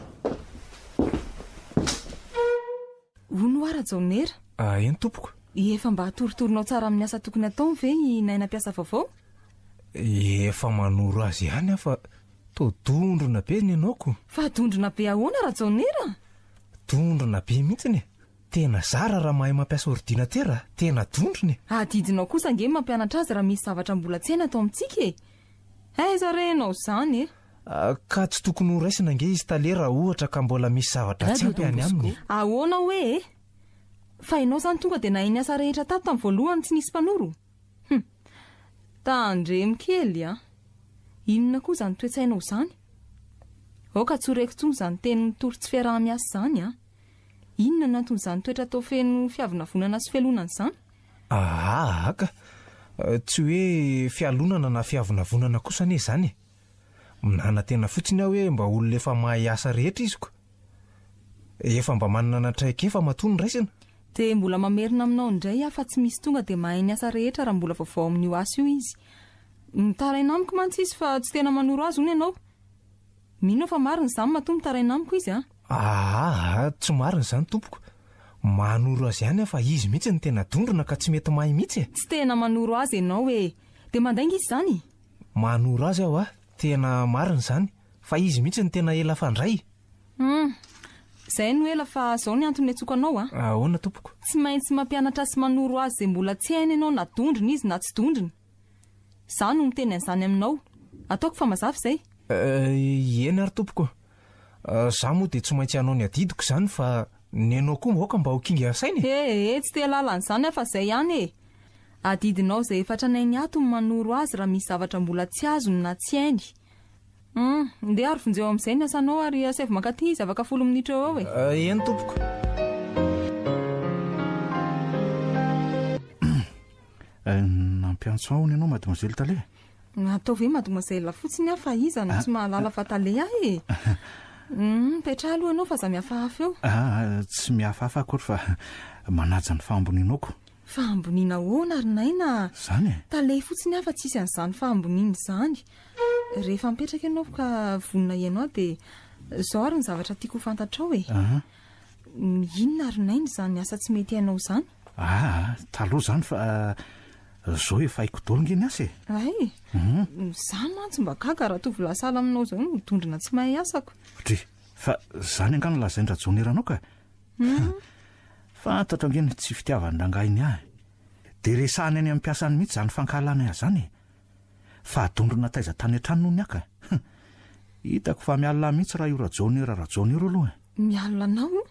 Hono hoa Rajaonera. Ah, eny tompoko. Efa mba atoritorinao tsara amin'ny asa tokony hataony ve i Naina mpiasa vaovao? Efa manoro azy ihany aho fa toa dondrona be ny anaoko. Fa dondrona be ahoana Rajaonera? Dondrona be mihitsiny e. Tena zara raha mahay mampiasa ordinatera a! Tena dondrona e! Adidinao kosa ange ny mampianatra azy raha misy zavatra mbola tsy hainy ato amintsika e! Aiza re ianao izany e! Ka tsy tokony ho raisina ange izy tale raha ohatra ka mbola misy zavatra tsy ampy any aminy e! Ahoana hoe e? Fa ianao izany tonga dia nahay ny asa rehetra tato tamin'ny voalohany tsy nisy mpanoro? Hum! Tandremo kely a! Inona koa izany toe-tsainao izany? Aoka tsy ho reko intsony izany teny mitory tsy fiaraha-miasa izany a! Inona no anton'izany toetra toa feno fiavonavonana sy fialonana izany? Aa ka! Tsy hoe fialonana na fiavonavonana kosa anie izany e! Nanantena fotsiny aho hoe mba olona efa mahay asa rehetra izy ko! Efa mba manana traikefa matoa no raisina. Dia mbola mamerina aminao indray aho fa tsy misy tonga dia mahay ny asa rehetra raha mbola vaovao amin'io asa io izy. Mitaraina amiko mantsy izy fa tsy tena manoro azy hono ianao. Mino aho fa marina izany matoa mitaraina amiko izy a! Aa, tsy marina izany tompoko. Manoro azy ihany aho fa izy mihitsy no tena dondrona ka tsy mety mahay mihitsy e! Tsy tena manoro azy ianao e! Dia mandainga izy izany? Manoro azy aho a! Tena marina izany, fa izy mihitsy no tena ela fandray. Hum! Izay no ela fa izao ny antony niantsoako anao a! Ahoana tompoko? Tsy maintsy mampianatra sy manoro azy izay mbola tsy hainy ianao na dondrona izy na tsy dondrona. Izaho no miteny an'izany aminao. Ataoko fa mazava izay. Eh, eny ary tompoko. Izaho moa dia tsy maintsy hanao ny adidiko izany fa ny anao koa aoka mba ho kinga saina e. Eh, eh, tsy te hahalala an'izany aho fa izay ihany e. Adidinao izay efa tranainy ato ny manoro azy raha misy zavatra mbola tsy azony na tsy hainy. Hum, ndeha ary vonjeo amin'izay ny asanao ary asaivo mankaty izy afaka folo minitra eo eo e. Eny tompoko. Nampiantso ahy hono ianao mademoiselle tale? Ataovy hoe mademoiselle fotsiny aho fa iza no tsy mahalala fa tale ahy e. Mipetraha aloha ianao fa aza mihafahafa eo. Ah, tsy mihafahafa akory fa manaja ny fahambonianao ko. Fahamboniana ahoana ry Naina a? Izany e? Tale fotsiny aho fa tsisy an'izany fahamboniana izany. Rehefa mipetraka ianao ka vonona hihaino ahy dia izao ary ny zavatra tiako ho fantatrao e. Inona ry Naina izany asa tsy mety hainao izany? Aa, taloha izany fa zao efa haiko daholo nge ny asa e. Hay, za mantsy mba gaga raha tovolahy sahala aminao izao no dondrona tsy mahay asako. Dry, fa zany angaha no lazain-dRajaonera anao ka? Fantatro ange ny tsy fitiavan-drangahy ny ahy. Dia resahany any amin'ny mpiasany mihitsy izany fankahalana ahy izany e. Fa dondrona taiza tany an-trano noho ny ahy ka. Hitako fa mialona ahy mihitsy raha io Rajaonera Rajaonera io aloha e. Mialona anao?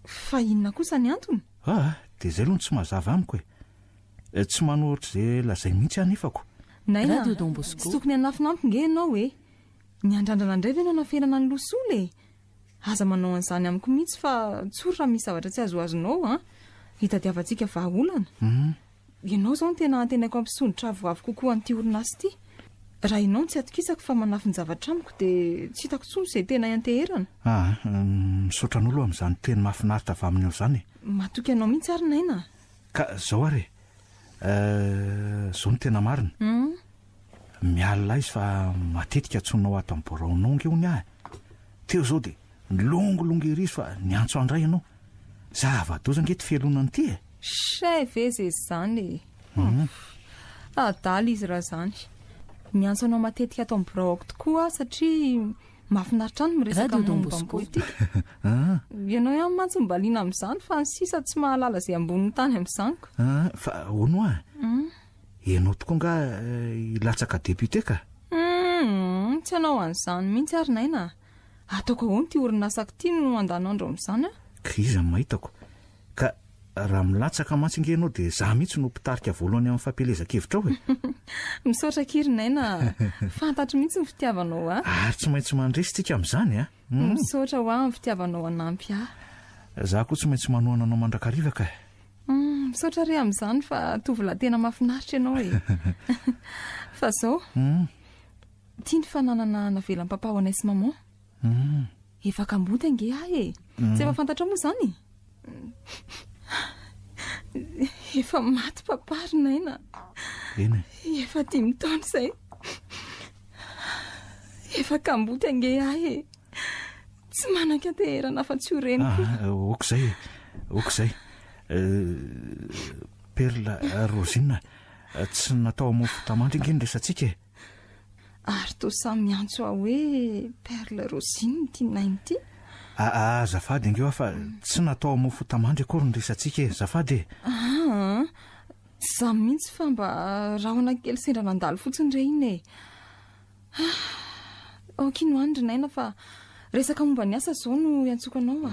Fa inona kosa ny antony? Aa, dia izay aloha no tsy mazava amiko e. Tsy manohitra izay lazainy mihitsy aho nefako. Naina, Radio Don Bosco. tsy tokony hanafina amiko nge ianao e. Ny handrandrana indray ve no hanafenana ny losola e? Aza manao an'izany amiko mihitsy fa tsory raha misy zavatra tsy azoazonao an. Hitadiavantsika vahaolana. Ianao izao no tena antenaiko hampisondrotra avoavo kokoa an'ity orinasa ity. Raha ianao no tsy atokisako fa manafin-javatra amiko dia tsy hitako intsony izay tena ianteherana. Aa, misaotra anao aloha amin'izany teny mahafinaritra avy aminao izany e. Matoky anao mihitsy ary Naina a. Ka izao ary e, izao no tena marina. Mialona izy fa matetika antsoinao ato amin'ny biraonao ange hono aho e. Teo izao dia nilongilongy ery izy fa niantso ahy indray ianao. Zava-doza ange ity fialonana ity e. Chay ve ze zany e. Adala izy raha zany. Miantso anao matetika ato amin'ny biraoko tokoa aho satria mahafinaritra ahy ny miresaka Radio aminao Don momba ny Bosco. politika. Ianao ihany mantsy mba liana amin'izany fa ny sisa tsy mahalala izay ambonin'ny tany amin'izany ko. Fa hono hoa, ianao tokoa angaha hilatsaka député ka? Humm, tsy hanao an'izany mihitsy ary Naina a. Ataoko ahoana ity orinasako ity no handany andro amin'izany aho? K'iza no mahitako. Ka raha milatsaka mantsy ange ianao dia izaho mihitsy no mpitarika voalohany amin'ny fampielezan-kevitra ao e! Misaotra akia ry Naina a! Fantatro mihitsy ny fitiavanao ahy. Ary tsy maintsy mandresy tsika amin'izany a! Misaotra ho ahy amin'ny fitiavanao hanampy ahy. Izaho koa tsy maintsy manohana anao mandrakariva ka! Misaotra re amin'izany fa tovolahy tena mahafinaritra ianao e! Fa izao, ity ny fananana navelan'i papa ho anay sy maman. Efa kamboty ange aho e! Tsy efa fantatrao moa izany? Efa maty papa ry Naina. Eny e. Efa dimy taona izay. Efa kamboty ange aho e. Tsy manan-kianteherana afa-tsy io reniko io. Ah, ok izay e. Ok izay. Perla, Rosine, tsy natao hamoa fota-mandry ange ny resatsika e. Ary toa samy miantso ahy hoe Perle Rosine ity naina ity. Aa azafady ange hoa fa tsy natao hamoa fota-mandry akory ny resatsika e, azafady e. Aa, tsy izany mihitsy fa mba rahona kely sendra nandalo fotsiny re iny e. Ah, ok ino any ry Naina fa resaka momba ny asa izao no iantsoako anao a.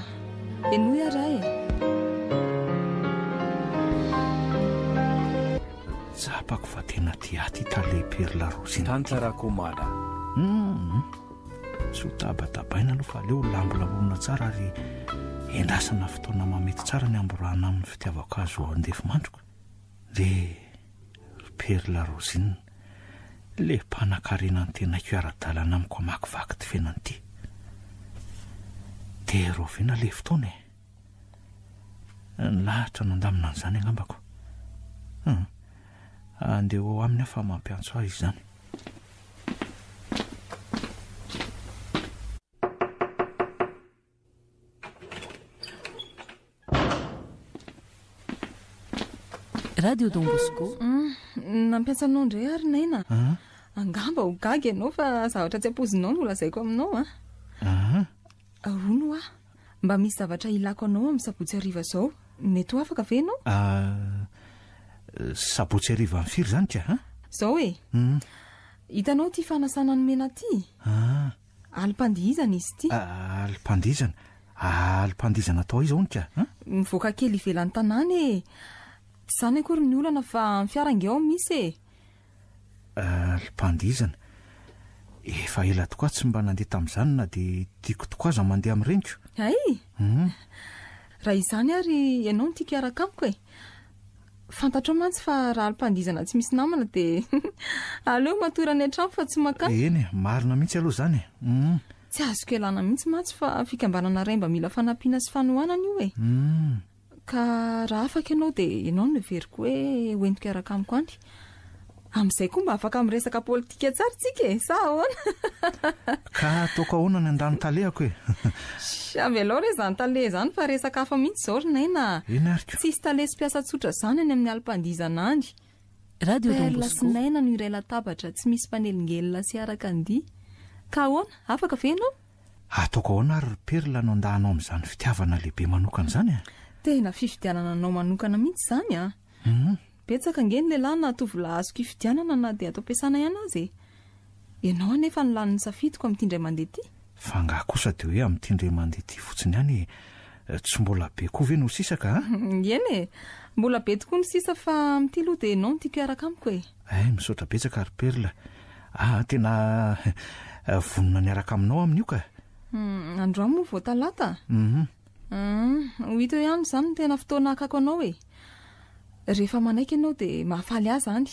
Henoy ary aho e. Tsapako fa tena tia ahy ity tale Perla Rosina ity. Tantara Rakomada. Hum, tsy ho tabatabaina aloha fa aleo lambolamboina tsara ary endrasana fotoana mahamety tsara ny hamborahana aminy fitiavako azy ho andefimandriko. Dia ry Perla Rosina, le mpanankarena antenaiko hiara-dalana amiko hamakivaky ity fiainana ity. Dia rahoviana le fotoana e? Ny lahatra nandamina an'izany angambako. Hum. Andeha ho ao aminy aho fa mampiantso ahy izy izany. Radio Don Bosco. Hum, nampiantso anao indray ary Naina. Angamba ho gaga ianao fa zavatra tsy ampoizinao no lazaiko aminao an. Hono hoa, mba misy zavatra ilako anao amin'ny sabotsy hariva izao. Mety ho afaka ve ianao? Ah, sabotsy hariva amin'ny firy izany ka? Izao e. Hitanao ity fanasana nomena ity? Ah. Alim-pandihizana izy ity. Alim-pandihizana? Alim-pandihizana atao aiza hono ka? Mivoaka kely ivelan'ny tanàna e. Tsy izany akory ny olana fa amin'ny fiara ange ao misy e. Alim-pandihizana. Efa ela tokoa aho tsy mba nandeha tamin'izany na dia tiako tokoa aza mandeha amin'ny reniko. Hay! Raha izany ary ianao no tiako hiaraka amiko e. Fantatrao mantsy fa raha alim-pandihizana tsy misy namana dia aleo matory any an-trano fa tsy mankany. Eny e, marina mihitsy aloha izany e. Tsy azoko ialana mihitsy mantsy fa fikambanana iray mba mila fanampiana sy fanohanana io e. Ka raha afaka ianao dia ianao no heveriko hoe ho entiko hiaraka amiko any. Amin'izay koa mba afaka miresaka politika tsara tsika e, sa ahoana? Ka ataoko ahoana ny handany talehako e? Sh, avelao re izany tale izany fa resaka hafa mihitsy izao ry Naina a! Eny ary ko. Tsisy tale sy mpiasa tsotra izany any amin'ny alim-pandihizana any. Radio Don Perle sy Bosco. Naina no iray latabatra, tsy misy mpanelingelina sy araka andia. Ka ahoana, afaka ve ianao? Ataoko ahoana ary ry Perla no andahanao amin'izany fitiavana lehibe manokana izany e? Tena fifidianana anao manokana mihitsy izany an! Betsaka ange ny lehilahy na tovolahy azoko ifidianana na dia ato am-piasana ihany aza e! Ianao anefa no lanin'ny safidiko amin'ity indray mandeha ity. Fa angaha kosa dia hoe amin'ity indray mandeha ity fotsiny ihany e? Tsy mbola be koa ve no sisa ka a? Eny e! Mbola be tokoa ny sisa fa amin'ity aloha dia ianao no tiako hiaraka amiko e! Hay, misaotra betsaka ry Perla a! Tena vonona ny hiaraka aminao amin'io ka! Androany moa vao talata? Ho hita eo ihany izany ny tena fotoana hakako anao e! Rehefa manaiky ianao dia mahafaly ahy izany.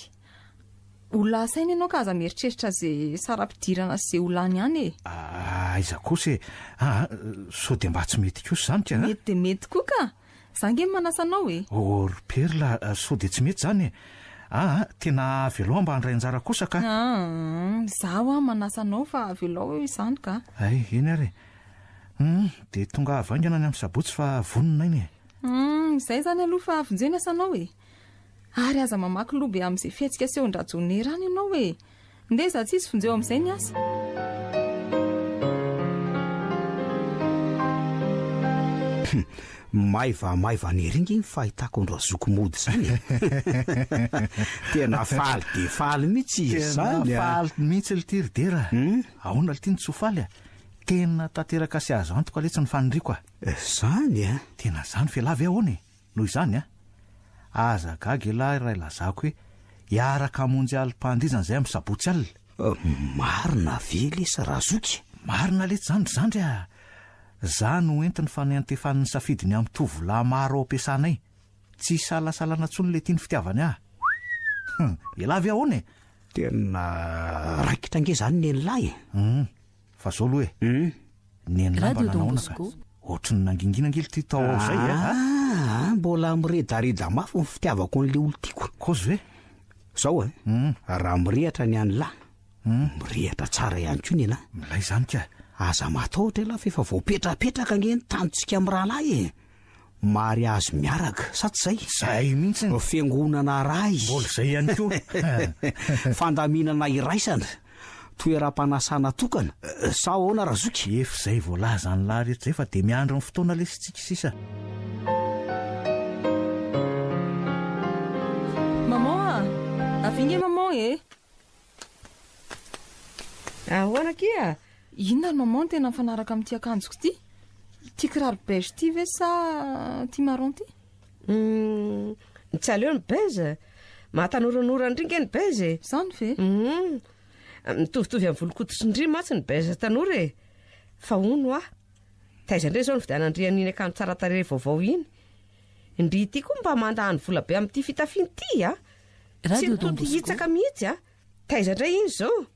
Olona asaina ianao ka aza mieritreritra ze saram-pidirana sy ze ho lany any e. Aiza kosa e! Aa, sao dia mba tsy mety kosa izany ka! Mety dia mety koa ka! Za nge no manasa anao e! Oh ry Perla, sao dia tsy mety izany e! Aa, tena avelao mba handray anjara kosa ka! Aa, za hoa manasa anao fa avelao eo izany ka! Hay, eny ary e! Hum, dia tonga haingana any amin'ny sabotsy fa vonona iny e! Hum, izay izany aloha fa vonjeo ny asanao e! Ary aza mamaky loha be amin'izay fihetsika asehon-dRajonera any ianao e! Ndeha izaho tsisy vonjeo amin'izay ny asa. Maivamaivana ery nge ny fahitako an-dRazoky mody izany e! Tena faly dia faly mihitsy izy izany a! Tena faly mihitsy lty ry Dera a! Ahoana lty no tsy ho faly a! Tena tanteraka sy azo antoka letsy ny faniriako a! Zany a! Tena zany f'elah ve ahoana e? Noho izany a! Aza gaga elah raha ilazako hoe hiaraka hamonjy alim-pandihizana izay amin'ny sabotsy alina. Marina ve lesy razoky? Marina letsy zany ry zandry a! Za no entiny fa niantefan'ny safidiny amin'ny tovolahy maro ao am-piasanay. Tsy isalasalana intsony letia ny fitiavany ahy. Hum! Elah ve ahoana e? Tena raikitra ange zany nen'lah e! Hum! Fa zao aloha e! Neny lamba Radio Don nanahoana ka? Bosco. Ohatry ny nangingina ange lty tao ao zay e! A! Ah, mbola miredareda mafy ny fitiavako an'le olon-tiako. Kozy ve? Zao e, raha mirehatra ny an'lah, mirehatra tsara ihany koa ny anah. Milay zany ka! Aza matahotra elah fa efa voapetrapetraka ange ny tanjontsika mirahalahy e! Mariazy miaraka, sa tsy zay? Zay mihitsy. Fiangonana ray. Mbola zay ihany koa. Fandaminana iraisana. Toeram-panasana tokana. Sa ahoana Razoky? Efa izay voalazan'lah rehetra izay fa dia miandry ny fotoana lesy tsika sisa. Maman a! Avia nge maman e! Ahoana akia? Inona ry maman no tena mifanaraka amin'ity akanjoko ity? Ity kiraro beige ity ve sa ity marron ity? Hum, tsy aleo ny beige. Mahatanoranora an-dry nge ny beige e. Izany ve? Hum, mitovitovy amin'ny volon-koditry ndry mantsy ny beige tanora e. Fa hono hoa, taiza indray izao nividianan-dry an'iny akanjo tsara tarehy vaovao iny? Ndry ity koa mba mandany vola be amin'ity fitafiana ity a! Tsy Radio Don nitody Bosco. hitsaka mihitsy a! Taiza indray iny izao?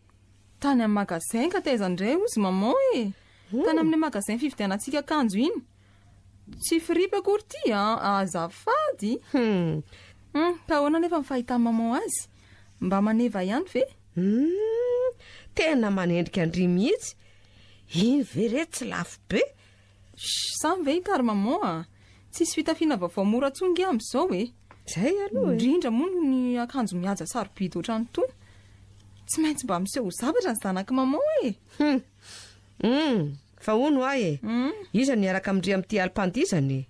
Tany amin'ny magasin ka taiza indray ozy maman e! Tany amin'ilay magasin fividianantsika akanjo iny. Tsy fripy akory ity an! Azafady! Hum. Hum, ka ahoana anefa ny fahitan'i maman azy? Mba maneva ihany ve? Hum, tena manendrika an-dry mihitsy. Iny ve re tsy lafo be? Shh, samy ve hita ry maman a! Tsisy fitafiana vaovao mora tsony nge amin'izao e! Zay aloha e! Indrindra moa ny akanjo mihaja sarobidy ohatran'itony. Tsy maintsy mba miseho ho zavatra ny zanak'i maman e! Hum! Hum! Fa hono hoa e! Hum! Iza no hiaraka amin-dry amin'ity alim-pandihizana e?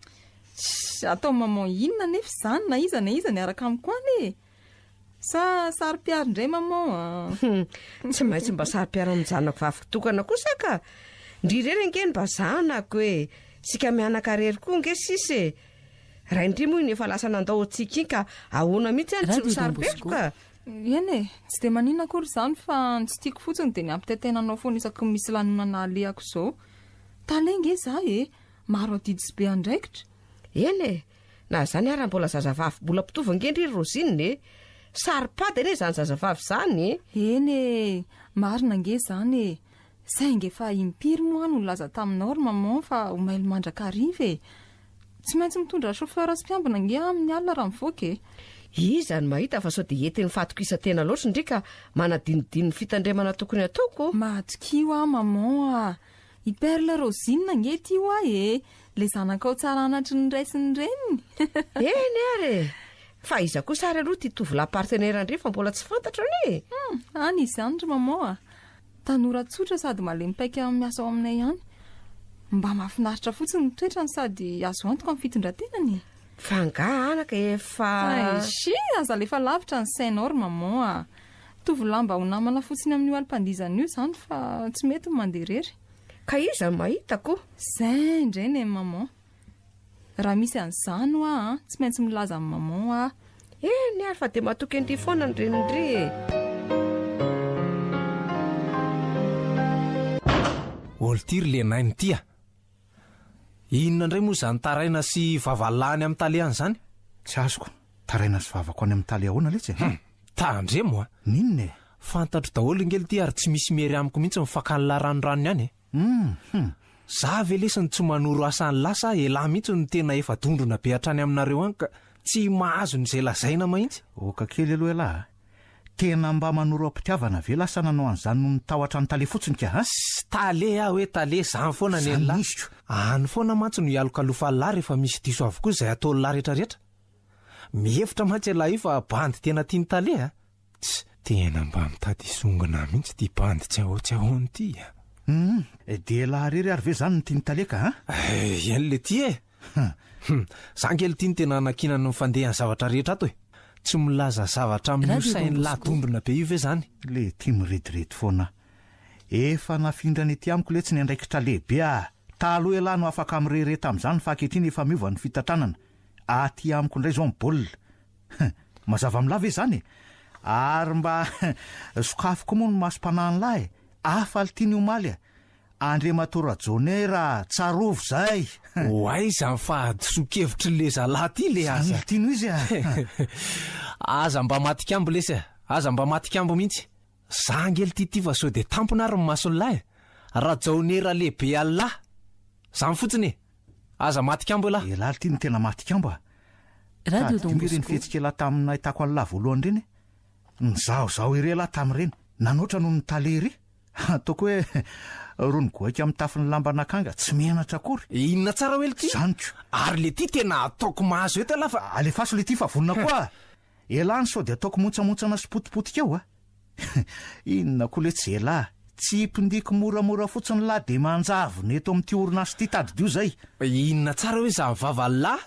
Shh! Ataon'i maman inona anefa izany na iza na iza niaraka amiko any e! Sa saro-piaro indray maman a! Hum, tsy maintsy mba saro-piaro amin'ny zanako vaviko tokana kosa ka! Ndry irery ange no mba zanako e! Isika mianaka irery koa ange sisa e! Rain-dry moa iny efa lasa nandao antsika iny ka ahoana mihitsy any tsy ho Radio Don saro-piaro Bosco. ka! Eny e, tsy dia maninona akory izany fa ny tsy tiako fotsiny dia ny hampitaintaina anao foana isaky ny misy lanonana alehako izao. Tale ange izaho e, maro adidy sy be andraikitra. Eny e! Na izany ara mbola zazavavy mbola mpitovo ange ndry ry Rosine e! Saro-pady anie izany zazavavy izany e! Eny e! Marina ange izany e! Saingy efa impiry moa aho no nilaza taminao ry maman fa ho mailo mandrakariva e! Tsy maintsy mitondra chauffeur sy mpiambina ange aho amin'ny alina raha mivoaka e! Iza no mahita fa sao dia entin'ny fahatokisan-tena loatra ndry ka manadinodino ny fitandremana tokony hataoko? Matokia ho aho maman a! I Perle Rosine ange ity hoa e! Le zanakao tsara anatry ny ray sy ny reniny. Eny ary e! Fa iza kosa ary aloha ity tovolahy partenaire an-dry fa mbola tsy fantatro anie e! Hum, any izy any ry maman a! Tanora tsotra sady malemy paika miasa ao aminay ihany. Mba mahafinaritra fotsiny ny toetrany sady azo antoka ny fitondran-tenany e! Fa angaha anaka efa. Aishi! Aza alefa lavitra ny sainao ry maman a! Tovolahy mba ho namana fotsiny amin'io alim-pandihizana io izany fa tsy mety ny mandeha irery. Ka iza no mahita ko? Zay indray neny maman. Raha misy an'izany hoa an, tsy maintsy milaza amin'i maman aho. Eny ary fa dia matoky an-dry foana ny renin-dry e. Ol ty ry lenainy ty a! Inona indray moa izany taraina sy vava lany amin'ny talehany izany? Tsy azoko. Taraina sy vavako any amin'ny tale ahoana letsy e? Hum! Tandremo a! N'inona e? Fantatro daholo nge lty ary tsy misy miery amiko mihitsy ny fakan'lah ranoranony any e! Hum! Hum! Za ve lesy no tsy manoro asa an'lah sa elah mihitsy no tena efa dondrona be hatrany aminareo any ka tsy mahazo ny izay lazaina mahintsy? Oka kely aloha elah a! Tena mba manoro am-pitiavana ve lah sa nanao an'izany noho ny tahotra an'i tale fotsiny ka a? Tss! Tale aho hoe tale, zany foana Zany nen'lah. izy ko! Any foana mantsy no ialokalofan'lah rehefa misy diso avokoa izay ataon'lah retraretra. Mihevitra mantsy ialahy io fa bandy tena tian'i tale a! Tss! Tena mba mitady hisongona ahy mihitsy ity bandy tsy ahoa tsy ahoana ity a! Hum! Dia ialahy irery ary ve izany no tian'i tale ka a? Eny le ty e! Hum! Za ange le ty no tena anankinany ny fandehan'ny zavatra rehetra ato e! Tsy milaza zavatra amin'io Radio Don sain'lah Bosco. dondrona be io ve zany? Le ty mirediredy foana. Efa nafindrany ety amiko letsy ny andraikitra lehibe a! Taloha ialahy no afaka mirehareha tamin'izany fa ankehitriny efa miova ny fitantanana. Aty amiko indray izao ny baolina. Hum! Mazava amin'lah ve izany e? Ary mba sokafy koa moa ny masom-panahin'lah e! Hafa lty ny omaly a! Andriamatoa Rajaonera a! Tsarovy izay! Ho aiza ny fahadisoan-kevitry le zalahy ty le Izany aza? lty no izy a! Aza mba matik'ambo lesy a! Aza mba matik'ambo mihitsy! Za ange lty ty fa sao dia tampona ary ny mason'lah e! Rajaonera lehibe Allah! Zany fotsiny e! Aza matik'ambo elah! Elah lty no tena matik'ambo a! Radio Tadidio Don nge ireny Bosco. fihetsik'elah tamin'ny nahitako an'lah voalohany ireny e! Nizahozaho ery elah tamin'ireny! Nanoatra noho ny tale ery! Ataoko hoe rony goaika amin'ny tafon'ny lamban'akanga, tsy menatra akory! Inona tsara hoe lty? Zany ko! Ary lty tena ataoko mahazo eto elah fa. Alefaso lty fa vonona koa a! Elah ny sao dia ataoko montsamontsana sy potipotika eo a! Inona koa letsy elah! Tsipindiko moramora fotsiny lah dia manjavona eto amin'ity orinasa ity tadidio izay! Inona tsara hoe zany vava lah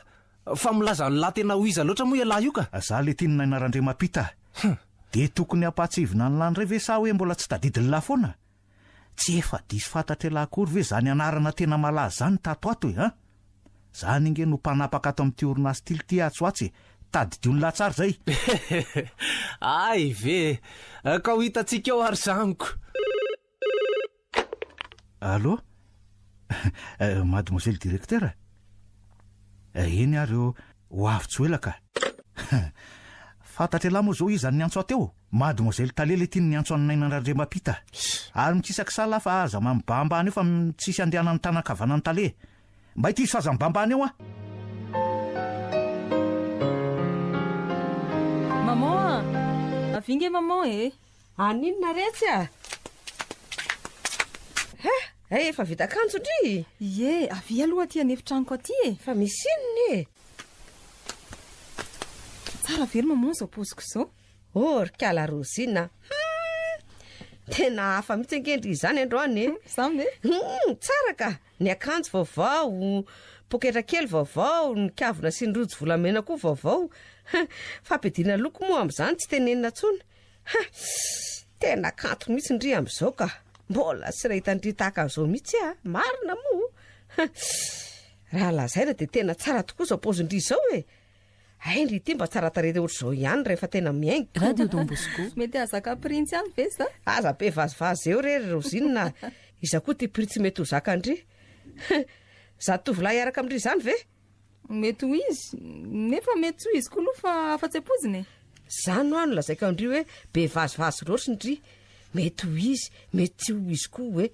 fa milaza an'lah tena ho iza loatra moa ialahy io ka! Za lety ny Naina Randriamampita a! Dia tokony hampahatsiahivina an'lah indray ve sa hoe mbola tsy tadidin'lah foana? Tsy efa diso fantatr'elah akory ve zany anarana tena malaza zany tato ato e an! Zany ange no mpanapaka ato amin'ity orinasa ity lty atsy ho atsy e! Tadidio ny laha tsara zay! Hay ve e! Ka ho hitantsika eo ary zany ko! Allô? Mademoiselle directeur? Eny ary ô, ho avy tsy ho ela ka! Fantatr'elah moa zao iza no niantso ahy teo? Mademoiselle Tale le tiany niantso an'i Naina Randriamampita. Ary mikisakisa lah fa aza mibahambahana eo fa tsisy andehanan'ny tanan-kavanan'i Tale. Mba ity izy fa aza mibahambahana eo an! Maman a! Avia nge maman e! Aninona retsy a! He! Hay efa vita akanjo ndry! Ie, avia aloha aty an'efitranoko aty e! Fa misy inona e? Tsara ve ry maman izao paoziko izao? Oh ry kala Rosina a! Hum! Tena hafa mihitsy ange ndry izany androany e! Izany ve? Hum! Tsara ka! Ny akanjo vaovao, poketra kely vaovao, ny kavina sy ny rojo volamena koa vaovao. Fampiadiana loko moa amin'izany tsy tenenina intsony. Ha! Tena kanto mihitsy ndry amin'izao ka! Mbola tsy nahita ndry tahaka an'izao mihitsy aho, marina moa! Raha lazaina dia tena tsara tokoa izao paozin-dry izao e! Hay ndry ity mba tsara tarehy ohatr'izao ihany rehefa tena mihaingo. Radio Don Bosco. Mety hahazaka printsy ihany ve za? Aza be vazivazy eo re ry Rosine a! Iza koa ity printsy mety ho zakan-dry? Za tovolahy hiaraka amin-dry izany ve? Mety ho izy, nefa mety tsy ho izy koa aloha fa afa-tsy ampoizina e! Zany hoa no lazaiko an-dry hoe be vazivazy loatra ndry. Mety ho izy, mety tsy ho izy koa hoe.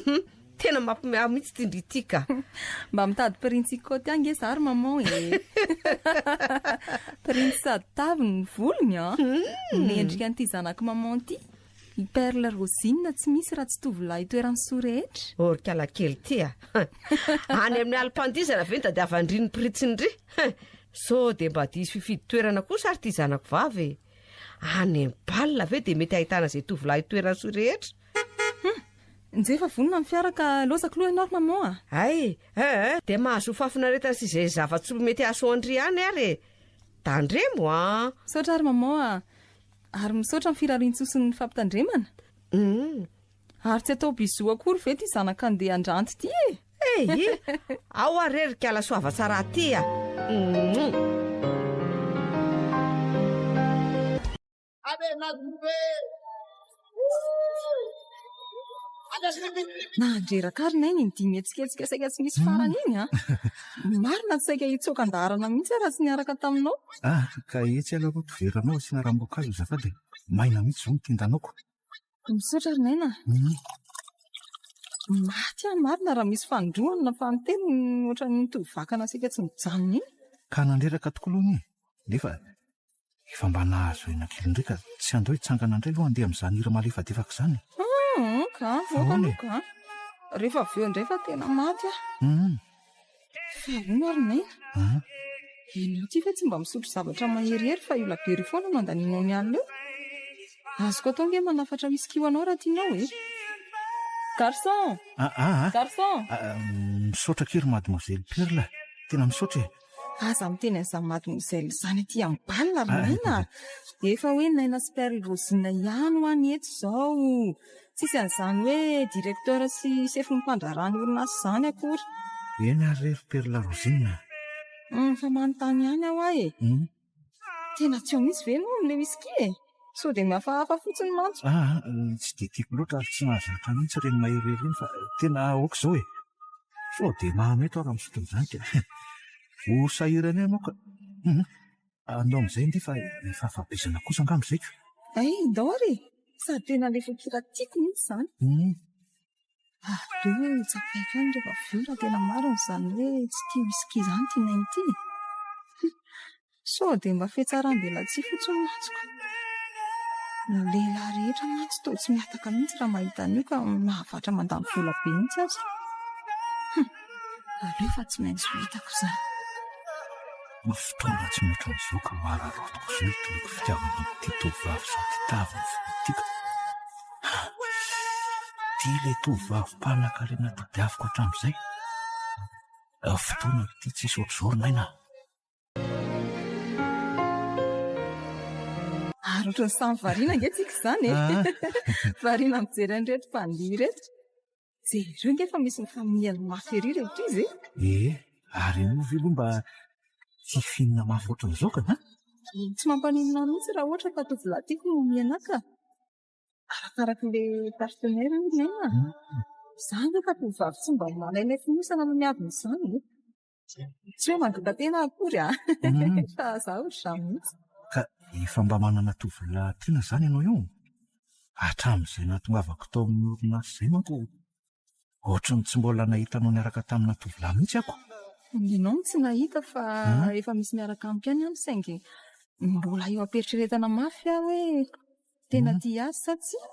Hum! Tena mampime ahy mihitsy ity ndry ity ka. Mba mitady printsy hikaoty ahy nge za ry maman e! Printsy sady tavy ny volony an! Mendrika an'ity zanak'i maman ity. I Perle Rosine tsy misy raha tsy tovolahy itoeran'ny soa rehetra. Ô ry kala kely ity a! Any amin'ny alim-pandihizana ve no tadiavan-dry ny printsy-ndry? Sao dia mba diso fifidy toerana kosa ary ity zanako vavy e! Any amin'ny bal ve dia mety ahitana izay tovolahy itoeran'ny soa rehetra? Hum! Njy efa vonona ny fiara ka lozako aloha ianao ry maman a! Hay! Eh eh! Dia mahazoa fahafinaretana sy izay zava-tsoa mety hahasoa an-dry ihany ary e! Tandremo an! Misaotra ary maman a! Ary misaotra ny firariantsoa sy ny fampitandremana. Humm. Ary tsy atao bisous akory ve ity zanaka andeha handranty ity e? Ehi! Ao ary re ry kala soava tsara aty a! Humm. Nandreraka ary Naina iny dihy mihetsiketsika saika tsy misy farany iny an! Marina tsy saika hitsoaka an-daharana mihitsy aho raha tsy niaraka taminao. Ah, ka etsy aloha ry veranao asiana ranom-boankazo azafady e! Maina mihitsy izao ny tendanaoko. Misaotra ry Naina a! Maty aho marina raha misy fanindroany na fanintelony ohatran'iny mitovy vakana saika tsy mijanona iny. Ka nandreraka tokoa aloha anie e! Nefa efa mba nahazo aina kely indray ka tsy andao hitsangana indray aloha handeha amin'izany hira malefadefaka izany e! Hum, ka avoaka aloha ka! Rehefa avy eo indray fa tena maty aho. Hum. Fa ahoana ry Naina? Ianao ity ve tsy mba misotro zavatra maherihery fa io labiera io foana no andanianao ny alina eo? Azoko atao ange manafatra whisky ho anao raha tianao e! Garçon! Ah ah! Garçon! Misaotra akia ry mademoiselle Perle, tena misaotra e! Aza miteny an'izany mademoiselle izany aty amin'ny bal ry Naina a! Efa hoe Naina sy Perle Rosine ihany hoa ny eto izao! Tsisy an'izany hoe directeur sy sefon'ny mpandraharaha ny orinasa izany akory. Eny ary re ry Perla Rosine a! Hum, fa manontany ihany aho hoa e! Tena tsy ao mihitsy ve ianao amin'ilay whisky e? Sao dia mihafahafa fotsiny mantsy. Aa, tsy dia tiako loatra ary tsy nahazatra mihitsy ireny mahery ireny fa tena aoka izao e! Sao dia mahamety aho raha misotro an'izany ka! Ho sahirana eo ianao ka! Hum. Andao amin'izay nge fa efa afa-bizana kosa angamba izay ko. Hay, ndao ary e! Sady tena ilay feon-kira tiako mihitsy izany. Aleo hoe tsapaiko ihany rehefa avy eo raha tena marina izany hoe tsy tia whisky izany ity naina ity e! Sao dia mba fihatsaram-belatsihy fotsiny mantsy ko. Ny lehilahy rehetra mantsy toa tsy mihataka mihitsy raha mahita an'io ka mahavatra mandany vola be mihitsy aza. Aleo fa tsy maintsy ho hitako izany. Ny fotoana tsy mihoatra an'izao ka ho araraotiko izao hitoriko fitiavana amin'ity tovovavy sady taviny fo ity ka. Ha! Ity ilay tovovavy mpanankarena tadiaviko hatramin'izay. Fotoana ity tsisy ohatr'izao ry Naina a! Ary ohatran'ny samy variana ange tsika izany e! Variana mijery an'ireto mpandihy ireto. Jereo ange fa misy mifamihana mafy ery ireto izy e! Ee, ary ianao ve aloha mba tia fihinana mafy ohatran'izao ka? Tsy mampaninona ahy mihitsy raha ohatra ka tovolahy tiako no mihana ahy ka. Arakarak'ilay partenaire io ry Naina a! Izaho ange ka tovovavy tsy mba malaina fonosana no miavona izany e! Tsy hoe mandoka-tena akory a! Fa izaho ohatr'izany mihitsy. Ka efa mba manana tovolahy tiana izany ianao io? Hatramin'izay nahatongavako tao amin'ny orinasa izay manko, ohatry ny tsy mbola nahita anao niaraka tamina tovolahy mihitsy aho ko. Ianao no tsy nahita fa efa misy miaraka amiko ihany any saingy mbola eo am-pieritreretana mafy aho hoe tena tia azy sa tsia.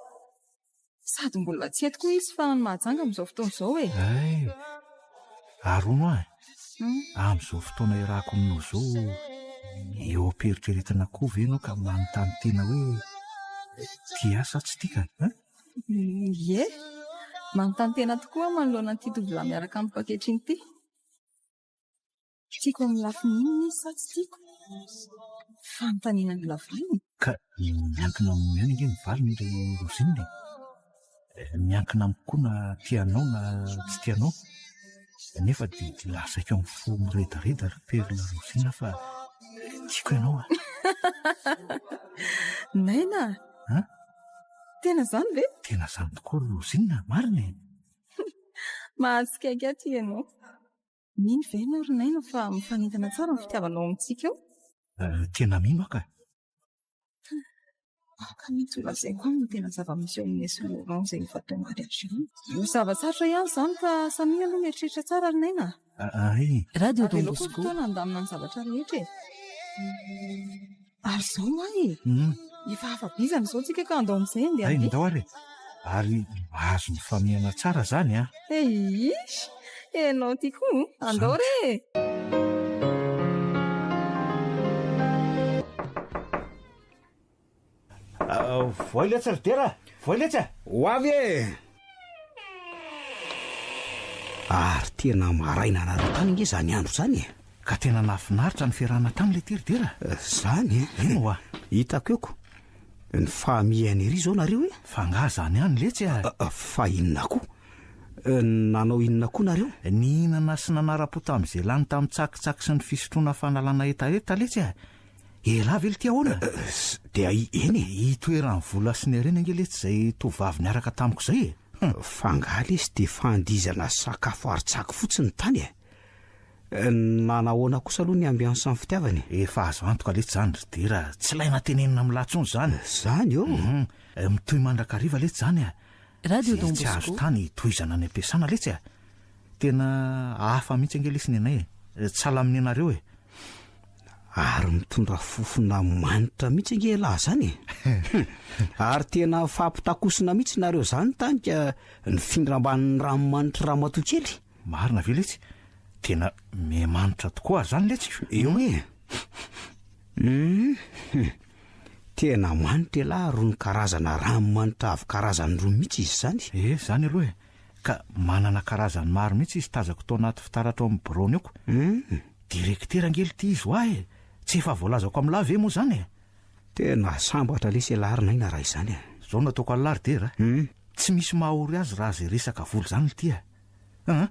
Sady mbola tsy eto koa izy fa any Mahajanga amin'izao fotoana izao e. Hay! Ary hono aho e, amin'izao fotoana iarahako aminao izao, eo am-pieritreretana koa ve ianao ka manontany tena hoe tia ahy sa tsy tia ka? Hein? Ie, manontany tena tokoa aho manoloana an'ity tovolahy miaraka amiko ankehitriny ity. Tiako amin'ny lafiny inona izy sa tsy tiako? Fanontaniana mila valiny. Ka miankina aminao ihany ange ny valiny ry Rosine e. Miankina amiko koa na tia anao na tsy tia anao. Nefa dia lazaiko amin'ny fo miredareda ry Perle Rosine fa tiako ianao a. Naina a! Tena izany ve? Tena izany tokoa ry Rosine, marina e. Mahatsikaiky ahy ity ianao. Mino ve ianao ry Naina fa mifanentana tsara ny fitiavanao amintsika eo? Tena mino aho ka. Aoka mihitsy ho lazaiko aminy ny tena zava-misy eo aminay sy Laurent izay efa tao mariage io. Zava-tsarotra ihany izany fa samia aloha mieritreritra tsara ry Naina a! Ay! Radio Don Avelao koa Bosco. fotoana handamina ny zavatra rehetra e! Ary izao ho'a e! Efa afa-bizana izao tsika ka andao amin'izay andeha Hay, handeha. ndao ary e! Ary mahazo ny famehana tsara izany an! Eiish! Ianao ity koa! Andao re e! Voay letsy ry Dera! Voay letsy a! Ho avy e! Ary tena maraina anareo tany ange izany andro izany e! Ka tena nahafinaritra ny fiarahana tany le ty ry Dera! Izany e! Eny ho'a! Hitako eo ko! Ny fahamehana ery izao nareo e! Fa angaha izany ihany letsy a! Fa inona koa? Nanao inona koa nareo? Nihinana sy nanara-po tamin'izay lany tamin'ny tsakitsaky sy ny fisotroana fanalana hetaheta letsy a! Elah ve lty ahoana? Dia eny e! Itoeran'ny vola sy ny harena ange letsy izay tovovavy niaraka tamiko izay e! Fa angaha lesy dia fandihizana sakafo ary tsaky fotsiny tany e? Nanahoana kosa aloha ny ambiance ny fitiavana e? Efa azo antoka letsy zany ry Dera, tsy ilaina tenenina amin'lah tsony zany. Zany ô? Hum, mitohy mandrakariva letsy zany a! Radio Zay Don tsy azo Bosco. tany hitohizana any am-piasana letsy a! Tena hafa mihitsy ange lesy ny anay e! Tsy sahala amin'ny anareo e! Ary mitondra fofona manitra mihitsy ange ialahy zany e! Ary tena mifampitakosina mihitsy nareo zany tany ka nifindra ambanin'ny ranomanitry ramatoa kely. Marina ve letsy? Tena miha-manitra tokoa ary zany letsy ko! Eo e! Hum! Tena manitra ialahy rony karazana ranomanitra avy karazany rony mihitsy izy izany. Eh, zany aloha e! Ka manana karazany maro mihitsy izy tazako tao anaty fitaratra ao amin'ny biraony ao ko! Hum! Direktera ange lty izy hoa e! Tsy efa voalazako amin'lah ve moa zany e? Tena sambatra lesy ialahy ry Naina raha izany e! Zao no ataoko an'lah ry Dera a! Tsy misy maha-ory azy raha zay resaka vola izany lty a! Aa!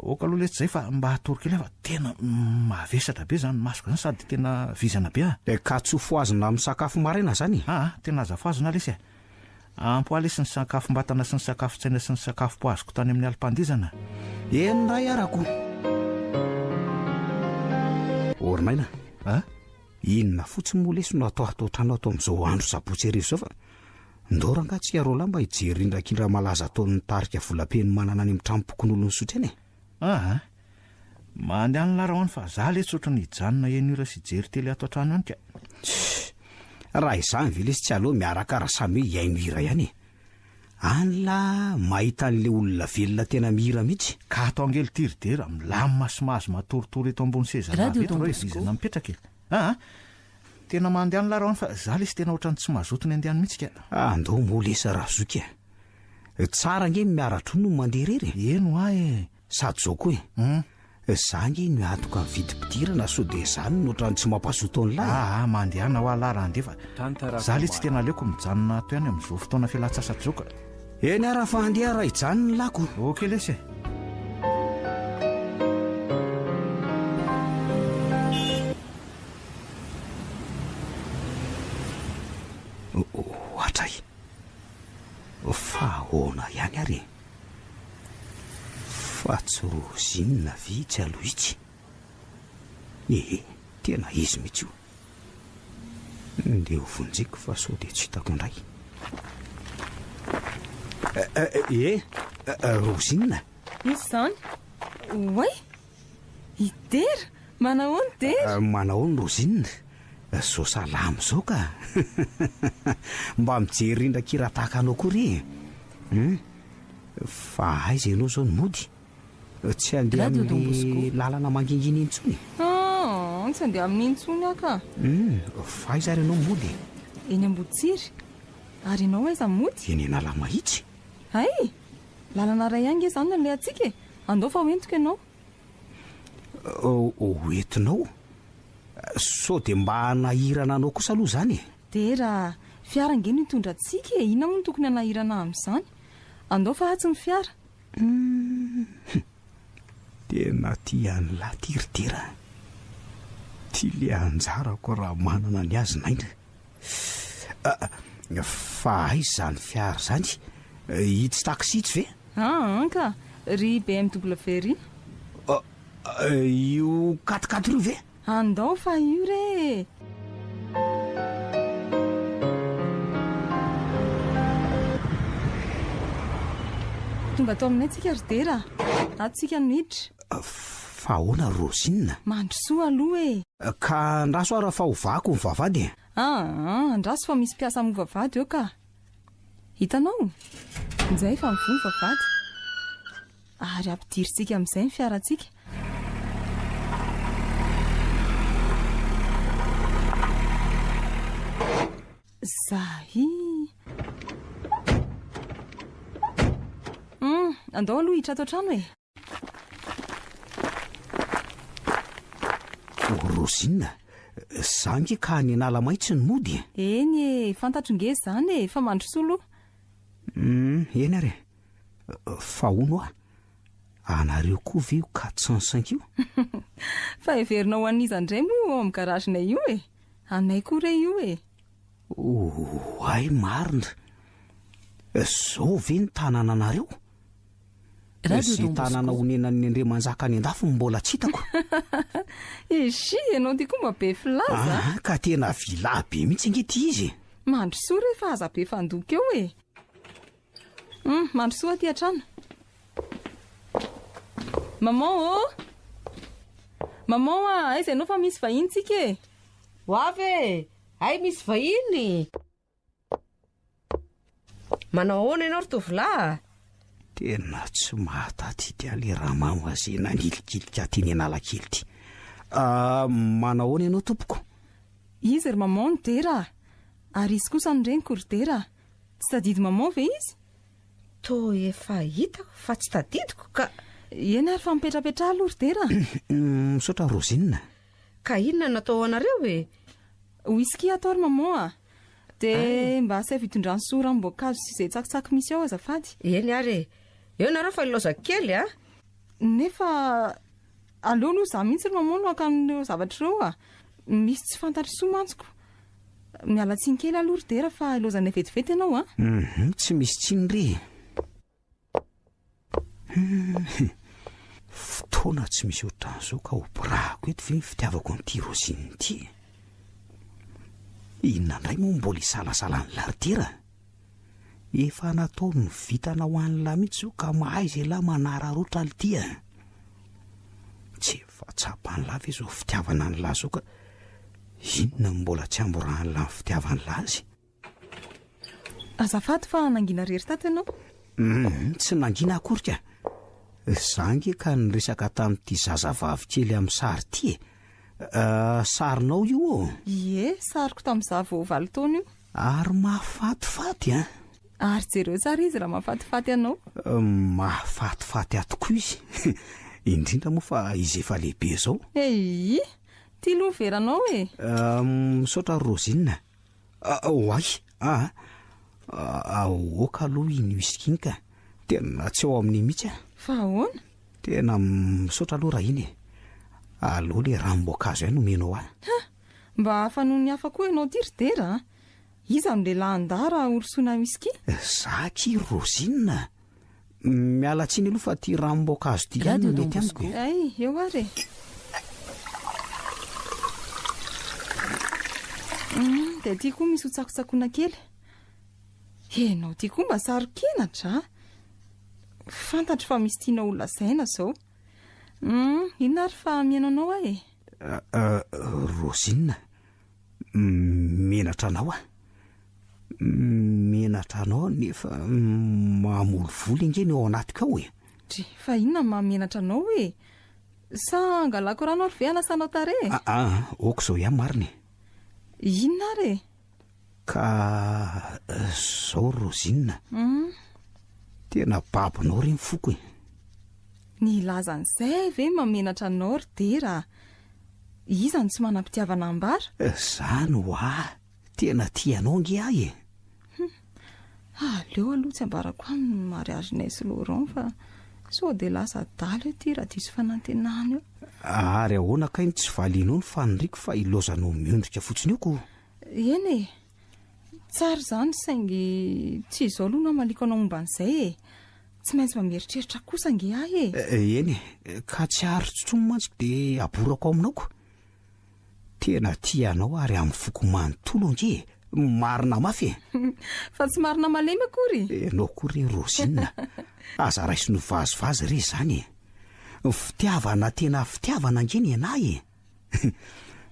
Ok aloha letsy zay fa mba atoro kely aho fa tena mavesatra be zany masoko zany sady tena vizana be ah. Ka tsy ho fohazina amin'ny sakafo maraina zany e? Aa! Tena aza fohazina lesy e! Ampy ho ahy lesy ny sakafom-batana sy ny sakafon-tsaina sy ny sakafom-poaziko tany amin'ny alim-pandihizana. Eny ray arako. Orinaina. A? Inona fotsiny moa lesy no atao ato an-trano ato amin'izao andro sabotsy hariva izao fa ndao rangaha tsika roalahy mba hijery rindrakindra malaza ataon'ny tarika Volapenomanana any amin'ny tranom-pokonolon'i Isotry any e! Aa! Mandehana lahy rahoany fa za letsy ohatran'ny hijanona eny ora sy hijery tele ato an-trano ihany ka. Tssy! Raha izany ve lesy tsy aleo miaraka raha samy hoe hihaino hira ihany e! Any lah mahita an'le olona velona tena mihira mihitsy. Ka ato ange lty ry Dera, milamina sy mahazo matoritory eto ambony seza lava Radio eto Don reo e, Bosco. vizana mipetraka e. Aa! Tena mandeha any lah rahoany fa za lesy tena ohatran'ny tsy mazoto ny andeha any mihitsy ka. Andao moa lesy razoky a! Tsara ange ny miara-droa no mandeha irery e! Eny hoa e! Sady zao koa e! Hum. Za nge no hiantoka ny vidim-pidirana sao dia zany no ohatran'ny tsy mampazoto an'lah e! Aa mandehana hoa lah raha handeha fa za le tsy tena aleoko mijanona ato ihany amin'izao fotoana fialan-tsasatra izao ka. Eny ara fa handeha raha hijanona ny lako. Ok lesy e! Ohatray! Fa ahoana ihany ary e? Fa tsy Rosine ve itsy aloha itsy? Ee, tena izy mihitsy io. Ndeha ho vonjeko fa sao dia tsy hitako indray. Ee, Rosine? Iza izany? Oay! I Dera! Manahoana Dera? Manahoana Rosine? Zao salama zao ka! Mba mijery rindran-kira tahaka anao koa re e! Hum! Fa aiza ianao zao no mody? Tsy handeha Radio Don amin'ilay Bosco. lalana mangingina iny intsony? Aa, tsy handeha amin'iny intsony aho ka! Hum! Fa aiza ary ianao mody e? Eny Amboditsiry. Ary ianao aiza mody? Eny Analamahitsy. Hay! Lalana iray ihany nge izany no alehantsika e! Andao fa ho entiko ianao. Ho entinao? Sao dia mba hanahirana anao kosa aloha izany e? Dera a! Fiara ange no hitondra antsika e! Inona moa no tokony hanahirana ahy amin'izany? Andao fa atsy ny fiara. Hum! Tena tia an'lah ty ry Dera a! Ty le anjarako raha manana ny azy Naina. Fa aiza izany fiara izany? Itsy taxi itsy ve? Aa ka! Ry BMW ry. Io quat-quatre io ve? Andao fa io re e! Tonga ato aminay tsika ry Dera a! Ato tsika no hiditra. Fa ahoana ry Rosine? Mandrosoa aloha e! Ka andraso ara fa hovahako ny vavahady e! Aa, andraso fa misy mpiasa hamoha vavahady eo ka! Hitanao? Injay fa mivoha ny vavahady. Ary ampidirintsika amin'izay ny fiarantsika. Zahi. Hum, andao aloha hiditra ato an-trano e. Oh, Rosine, za nge ka any Analamahitsy no mody e. Eny e, fantatro nge izany e, fa mandrosoa aloha. Hum, eny ary e. Fa hono hoa, anareo koa ve io 405 io? Fa heverinao ho an'iza indray moa io ao amin'ny garage-nay io e? Anay koa re io e. Oay marina. Zao ve ny tanànanareo? Radio Izay Don tanàna Bosco. onenan'ny Andriamanjaka any an-dafy no mbola tsy hitako. Izy, ianao ty koa mba be filaza. Ah, ka tena villa be mihitsy ange ity izy e. Mandrosoa re fa aza be fandoka eo e. Hum, mandrosoa aty an-trano. Maman ô! Maman a, aiza ianao fa misy vahiny tsika e? Ho avy e! Hay misy vahiny! Manao ahoana ianao ry tovolahy? Tena tsy mahatadidy ahy le ramama ze nanilikilika ahy teny Analakely ty. Ah, manao ahoana ianao tompoko? Izy ry maman no dera a! Ary izy kosa no reniko ry dera a! Tsy tadidy maman ve izy? Toa efa hitako fa tsy tadidiko ka. Eny ary fa mipetrapetraha aloha ry dera a! Misaotra Rosine. Ka inona no atao ho anareo e? Whisky atao ry maman a! Dia mba asaivo hitondrany soa ranom-boankazo sy izay tsakitsaky misy ao azafady. Eny ary e! Eo nareo fa ilaozako kely a! Nefa aleo aloha izaho mihitsy ry maman no haka an'ireo zavatra ireo a! Misy tsy fantatr'i Soa mantsy ko! Miala tsiny kely aloha ry Dera fa ilaozanay vetivety ianao a! Hum, tsy misy tsiny re e! Hum, fotoana tsy misy ohatran'izao ka ho borahako eto ve ny fitiavako an'ity Rosine ity e? Inona indray moa mbola isalasalan'i Lardera? Efa natao ny vitana ho an'lah mihitsy izao ka mahaiza elah manararaotra l'ty a! Tsy efa tsapan'lah ve izao fitiavana an'lah izao ka inona no mbola tsy amborahan'lah ny fitiavan'lah azy? Azafady fa nangina rery tato ianao? Hum, tsy nangina akory ka. Za ange ka niresaka tamin'ity zazavavy kely amin'ny sary ity e. Euh, sarinao io ô? Ie, sariko tamin'izaho vao valo taona io. Ary mahafatifaty an! Ary jereo tsara izy raha mahafatifaty anao. Mahafatifaty ahy tokoa izy. Indrindra moa fa izy efa lehibe izao. Eii! Ty aloha ny veranao e! Euh, misaotra Rosine. Oay a! Aoka aloha iny whisky iny ka! Tena tsy ao amin'iny mihitsy aho. Fa ahoana? Tena misaotra aloha raha iny e! Aleo le ranom-boankazo ihany omenao ahy. Ha! Mba hafa noho ny hafa koa ianao ity ry Dera a! Iza no lehilahy handà raha horosoina whisky? Za akia ry Rosine a! Miala tsiny aloha fa ity ranom-boankazo ity ihany no mety amiko e. Hay, eo ary e. Hum, dia ity koa misy ho tsakotsakoina kely. Ianao ity koa mba saro-kenatra a! Fantatro fa misy tianao ho lazaina izao. Hum, inona ary fa mihaino anao aho e. Rosine, Menatra anao aho. Menatra anao aho nefa mamolivoly ange ny ao anatiko ao e. Dry, fa inona no mahamenatra anao e? Sa angalako rano ary ve hanasanao tarehy e? Aa, ok izao ihany marina e. Inona ary e? Ka zao Rosine, tena babonao re ny foko e. Ny hilaza an'izay ve mahamenatra anao ry Dera a? Iza no tsy manam-pitiavana ambara? Zany hoa, tena tia anao ange aho e. Hum, aleo aloha tsy ambarako aminy ny mariazinay sy Laurent fa sao dia lasa adala eo ity raha diso fanantenana eo. Ary ahoana kay no tsy valianao ny faniriako fa ilaozanao miondrika fotsiny eo ko? Eny e! Tsara izany saingy tsy izao aloha no hamaliako anao momba an'izay e! Tsy maintsy mba mieritreritra kosa ange ahy e! Eny e! Ka tsy aritro intsony mantsy dia aborako ao aminao ko! Tena tia anao ary amin'ny foko manontolo ange e! Marina mafy e! Fa tsy marina malemy akory! Ianao koa re Rosine, aza raisina ho vazivazy re izany e! Fitiavana tena fitiavana ange ny anah e!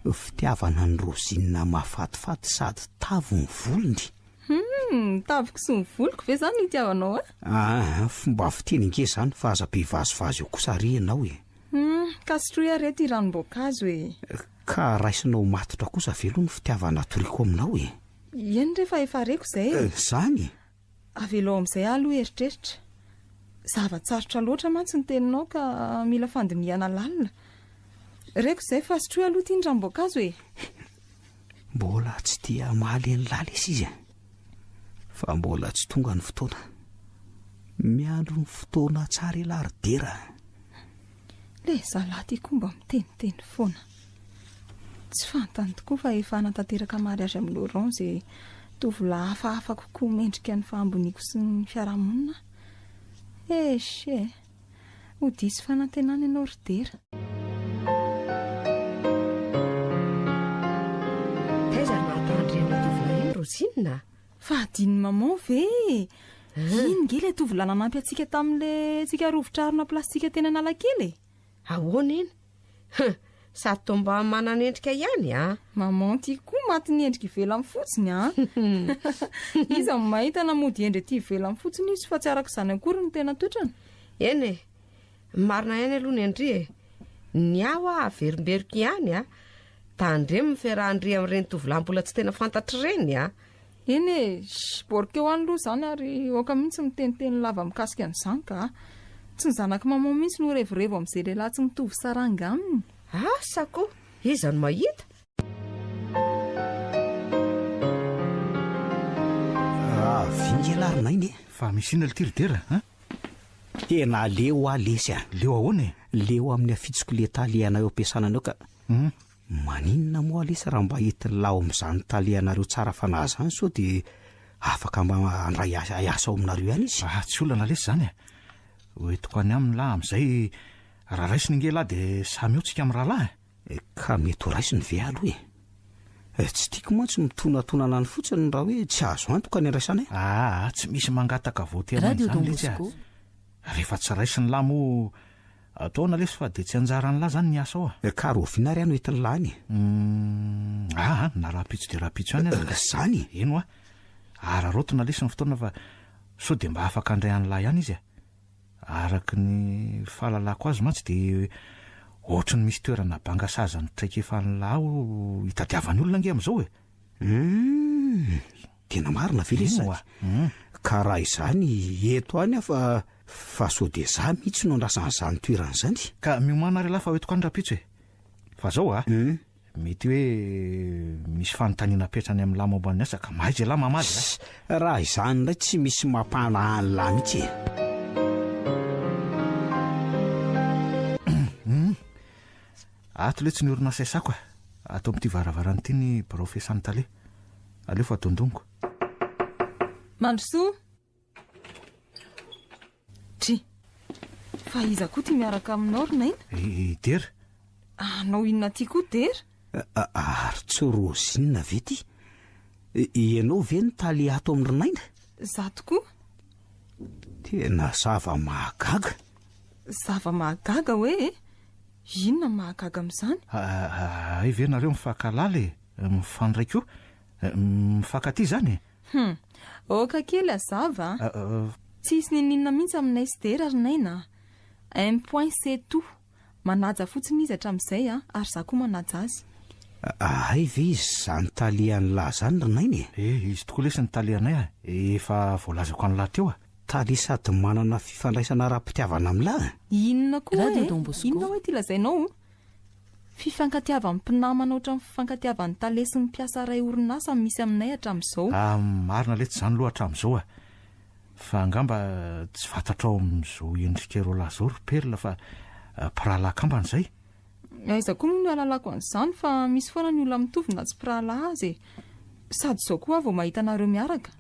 Fitiavana an'i Rosine mahafatifaty sady tavy ny volony. Hum, taviko sy ny voliko ve izany no itiavanao ahy? Aa, fomba fiteny ange izany fa aza be vazivazy eo kosa re ianao e. Hum, ka sotroy ary ity ranom-boankazo e. Ka raisinao matotra kosa ve aloha ny fitiavana atoriko aminao e? Eny re fa efa reko izay e. Izany? Avelao amin'izay aho aloha hieritreritra. Zava-tsarotra loatra mantsy ny teninao ka mila fandinihana lalina. Reko izay fa sotroy aloha ity ny ranom-boankazo e! Mbola tsy dia hamaly an'lah lesy izy a! Fa mbola tsy tonga ny fotoana. Miandry ny fotoana tsara elah ry Dera a! Le zalahy ty koa mba miteniteny foana. Tsy fantany tokoa fa efa hanatanteraka mariage amin'i Laurent izay Tovolahy hafahafa kokoa mendrika ny fahamboniako sy ny fiarahamonina aho. Eish e! Ho diso fanantenana ianao ry Dera. Taiza no nahatandrena iny tovolahy iny Rosine a? Fa adinon'i maman ve e? Iny nge ilay tovolahy nanampy antsika tamin'ilay tsika rovitra harona plastika teny Analakely e! Ahoana iny? Hum! Sady toa mba manana endrika ihany a! Maman ty koa matin'ny endrika ivelany fotsiny a! Iza no mahita na mody hendry ety ivelany fotsiny izy fa tsy araka izany akory ny tena toetrany. Eny e! Marina ihany aloha ny an-dry e! Ny ahy hoa averimberiko ihany a! Tandremo ny fiarahan-dry amin'ireny tovolahy mbola tsy tena fantatra ireny a! Eny e! Shh! Borkeo any aloha izany ary aoka mihitsy miteniteny lava mikasika an'izany ka! Tsy ny zanak'i maman mihitsy no revorevo amin'izay lehilahy tsy mitovy saranga aminy. Asa koa! Iza no mahita? Avy nge lah ry Naina e! Fa misy inona lty ry Dera a? Tena leo aho lesy a! Leo ahoana e? Leo amin'ny afitsiko le talehanay ao am-piasana anao ka. Maninona moa lesy raha mba entin'lah ao amin'izany talehanareo tsara fanahy izany sao dia afaka mba handray asa ao aminareo ihany izy? Ah, tsy olana lesy izany e! Ho entiko any aminy lah amin'izay raha raisiny ange lah dia samy eo tsika mirahalahy e! Ka mety ho raisiny ve aloha e? Tsy tiako mantsy mitonatonana any fotsiny raha hoe tsy azo antoka ny andraisana e! Aa, tsy misy mangataka voatery an'izany letsy a! Rehefa tsy raisiny lah moa Ataona lesy fa dia tsy anjaran'lah zany ny asa ao a! Ka rahoviana ary aho no entin'lah any e? Humm aa na rahampitso dia rahampitso ihany aza ka! Zany e! Eny hoa! Araraotina lesy ny fotoana fa sao dia mba afaka handray an'lah ihany izy e! Araka ny fahalalako azy mantsy dia ohatry ny misy toerana banga sahaza ny traikefan'lah ao hitadiavany olona ange amin'izao e! Humm! Tena marina ve lesy Eny zany? hoa! Ka raha izany eto any aho fa fa sao dia za mihitsy no andrasana an'izany toerana izany. Ka miomàna ary ialahy fa ho entiko any rahampitso e! Fa zao a! Mety hoe misy fanontaniana apetrany amin'lah momba ny asa ka mahaiza ialahy mamaly a! Raha izany indray tsy misy mampanahy an'lah mihitsy e! Ato letsy ny orinasa iasako a! Ato amin'ity varavarana ity ny birao fiasan'ny tale. Aleo fa dondoniko. Mandrosoa! Dry! Fa iza koa ty miaraka aminao ry Naina? I Dera. Hanao inona aty koa Dera? Ary tsy Rosine ve ty? Ianao ve no tale ato amin-dry Naina? Za tokoa. Tena zava-mahagaga. Zava-mahagaga hoe e? Inona no mahagaga amin'izany? Hay ve nareo mifankahalala e? Mifandray koa? Mifankatia izany e? Hum! Aoka kely hazava a! Tsy hisy n'inon'inona mihitsy aminay sy Dera ry Naina a! Un point c'est tout! Manaja fotsiny izy hatramin'izay a! Ary za koa manaja azy. Hay ve izy izany tale an'lah izany ry Naina e? Eh, izy tokoa lesy ny tale anay a! Efa voalazako an'lah teo a! Tale sady manana fifandraisana ara-pitiavana amin'lah e? Inona koa Radio e? Don Bosco. Inona hoe ity lazainao? Fifankatiavan'ny mpinamana ohatran'ny fifankatiavan'ny tale sy ny mpiasa iray orinasa no misy aminay hatramin'izao. Ah, marina letsy izany aloha hatramin'izao a! Fa angamba tsy fantatrao amin'izao endrika roalahy izao ry Perle fa mpirahalahy kambana izay. Aiza koa moa no ahalalako an'izany fa misy foana ny olona mitovy na tsy mpirahalahy aza e! Sady izao koa aho vao mahita anareo miaraka.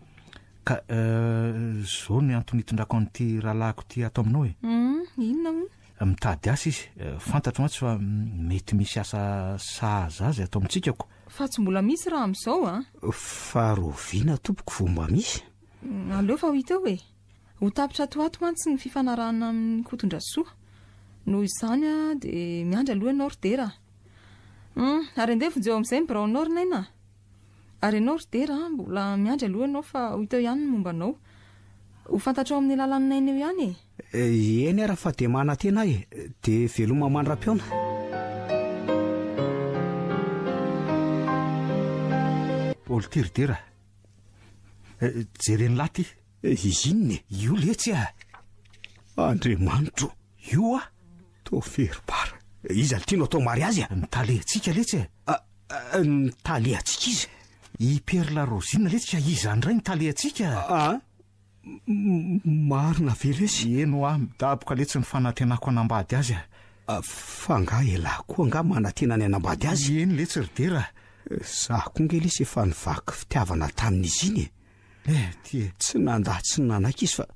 Ka izao ny antony itondrako an'ity rahalahiko ity ato aminao e. Hum, inona hono? Mitady asa izy. Fantatro mantsy fa mety misy asa sahaza azy ato amintsika ko. Fa tsy mbola misy raha amin'izao an! Fa rahoviana tompoko vao mba misy? Aleo fa ho hita eo e! Ho tapitra ato ho ato mantsy ny fifanarahana amin'i Kotondrasoa. Noho izany dia miandry aloha ianao ry Dera a! Hum, ary andeha vonjeo amin'izay ny biraonao ry Naina a! Ary ianao ry Dera a, mbola miandry aloha ianao fa ho hita eo ihany ny momba anao. Ho fantatrao amin'ny alalan'i Naina eo ihany e! Eny ara fa dia manantena aho e! Dia veloma mandra-pihaona. Paoly ry Dera a! Jeren'lah ty. Inona e? Io letsy a! Andriamanitro! Io a! Toa fery bara. Iza no tianao atao mariazy a? Ny talehantsika letsy e! Ny talehantsika iza? I Perla Rosine letsy ka iza indray ny talehantsika? A! Marina ve lesy? Eny hoa, midaboka letsy ny fanantenako hanambady azy a! Fa angaha elah koa angaha manantena ny hanambady azy? Eny letsy ry Dera a! Za koa nge lesy efa nivaky fitiavana tamin'izy iny e. Eh, ty e. Tsy nandà tsy nanaiky izy fa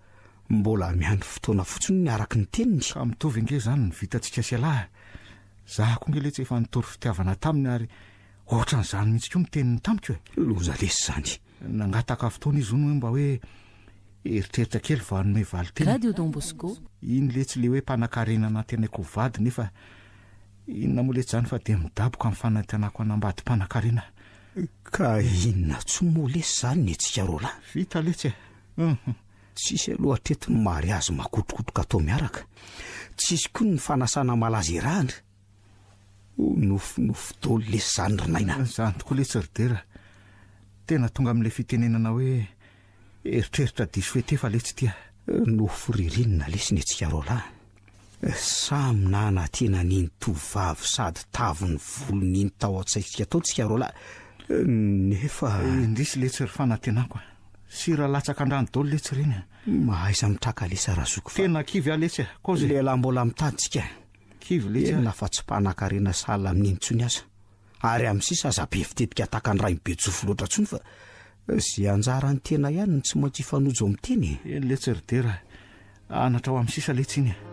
mbola miandry fotoana fotsiny hono araky ny teniny. Ka mitovy ange izany ny vitantsika sy ialahy. Za koa nge letsy efa nitory fitiavana taminy ary ohatran'izany mihitsy koa ny teniny tamiko e. Loza lesy izany. Nangataka fotoana izy hono hoe mba hoe eritreritra kely vao hanome valinteny. Radio Don Bosco. Iny letsy le hoe mpanakarena nantenaiko ho vady nefa inona moa letsy izany fa dia midaboka ny fanantenako hanambady mpanakarena. Ka inona tsony moa lesy izany ny antsika roalahy? Vita letsy e. Hum. Tsisy aloha hatreto ny mariazy makotrokotroka atao miaraka. Tsisy koa ny fanasana malaza iarahana. Ho nofinofy daholo lesy izany ry Naina. Izany tokoa letsy ry Dera. Tena tonga amin'ilay fitenenana hoe eritreritra diso fetefa letsy ity a. Nofy ririnina lesy ny antsika roalahy. Samy nanantena an'iny tovovavy sady tavon'ny volony iny tao an-tsaintsika tao tsika roalahy. Nefa. Indrisy letsy ry fanantenako a. Sira latsaka an-drano daholo letsy ireny a. Mahaiza mitraka lesy razoky fa. Tena kivy aho letsy a. Kozy e. Lehilahy mbola mitady tsika. Kivy letsy Eny na fa tsy mpanakarena sahala amin'iny intsony aza. Ary amin'ny sisa aza be fitetika tahaka ny rainibe jofo loatra intsony fa ze anjaran'ny tena ihany no tsy maintsy hifanojo amin'ny tena e. Eny letsy ry Dera a. Anatra ho amin'ny sisa letsy iny e.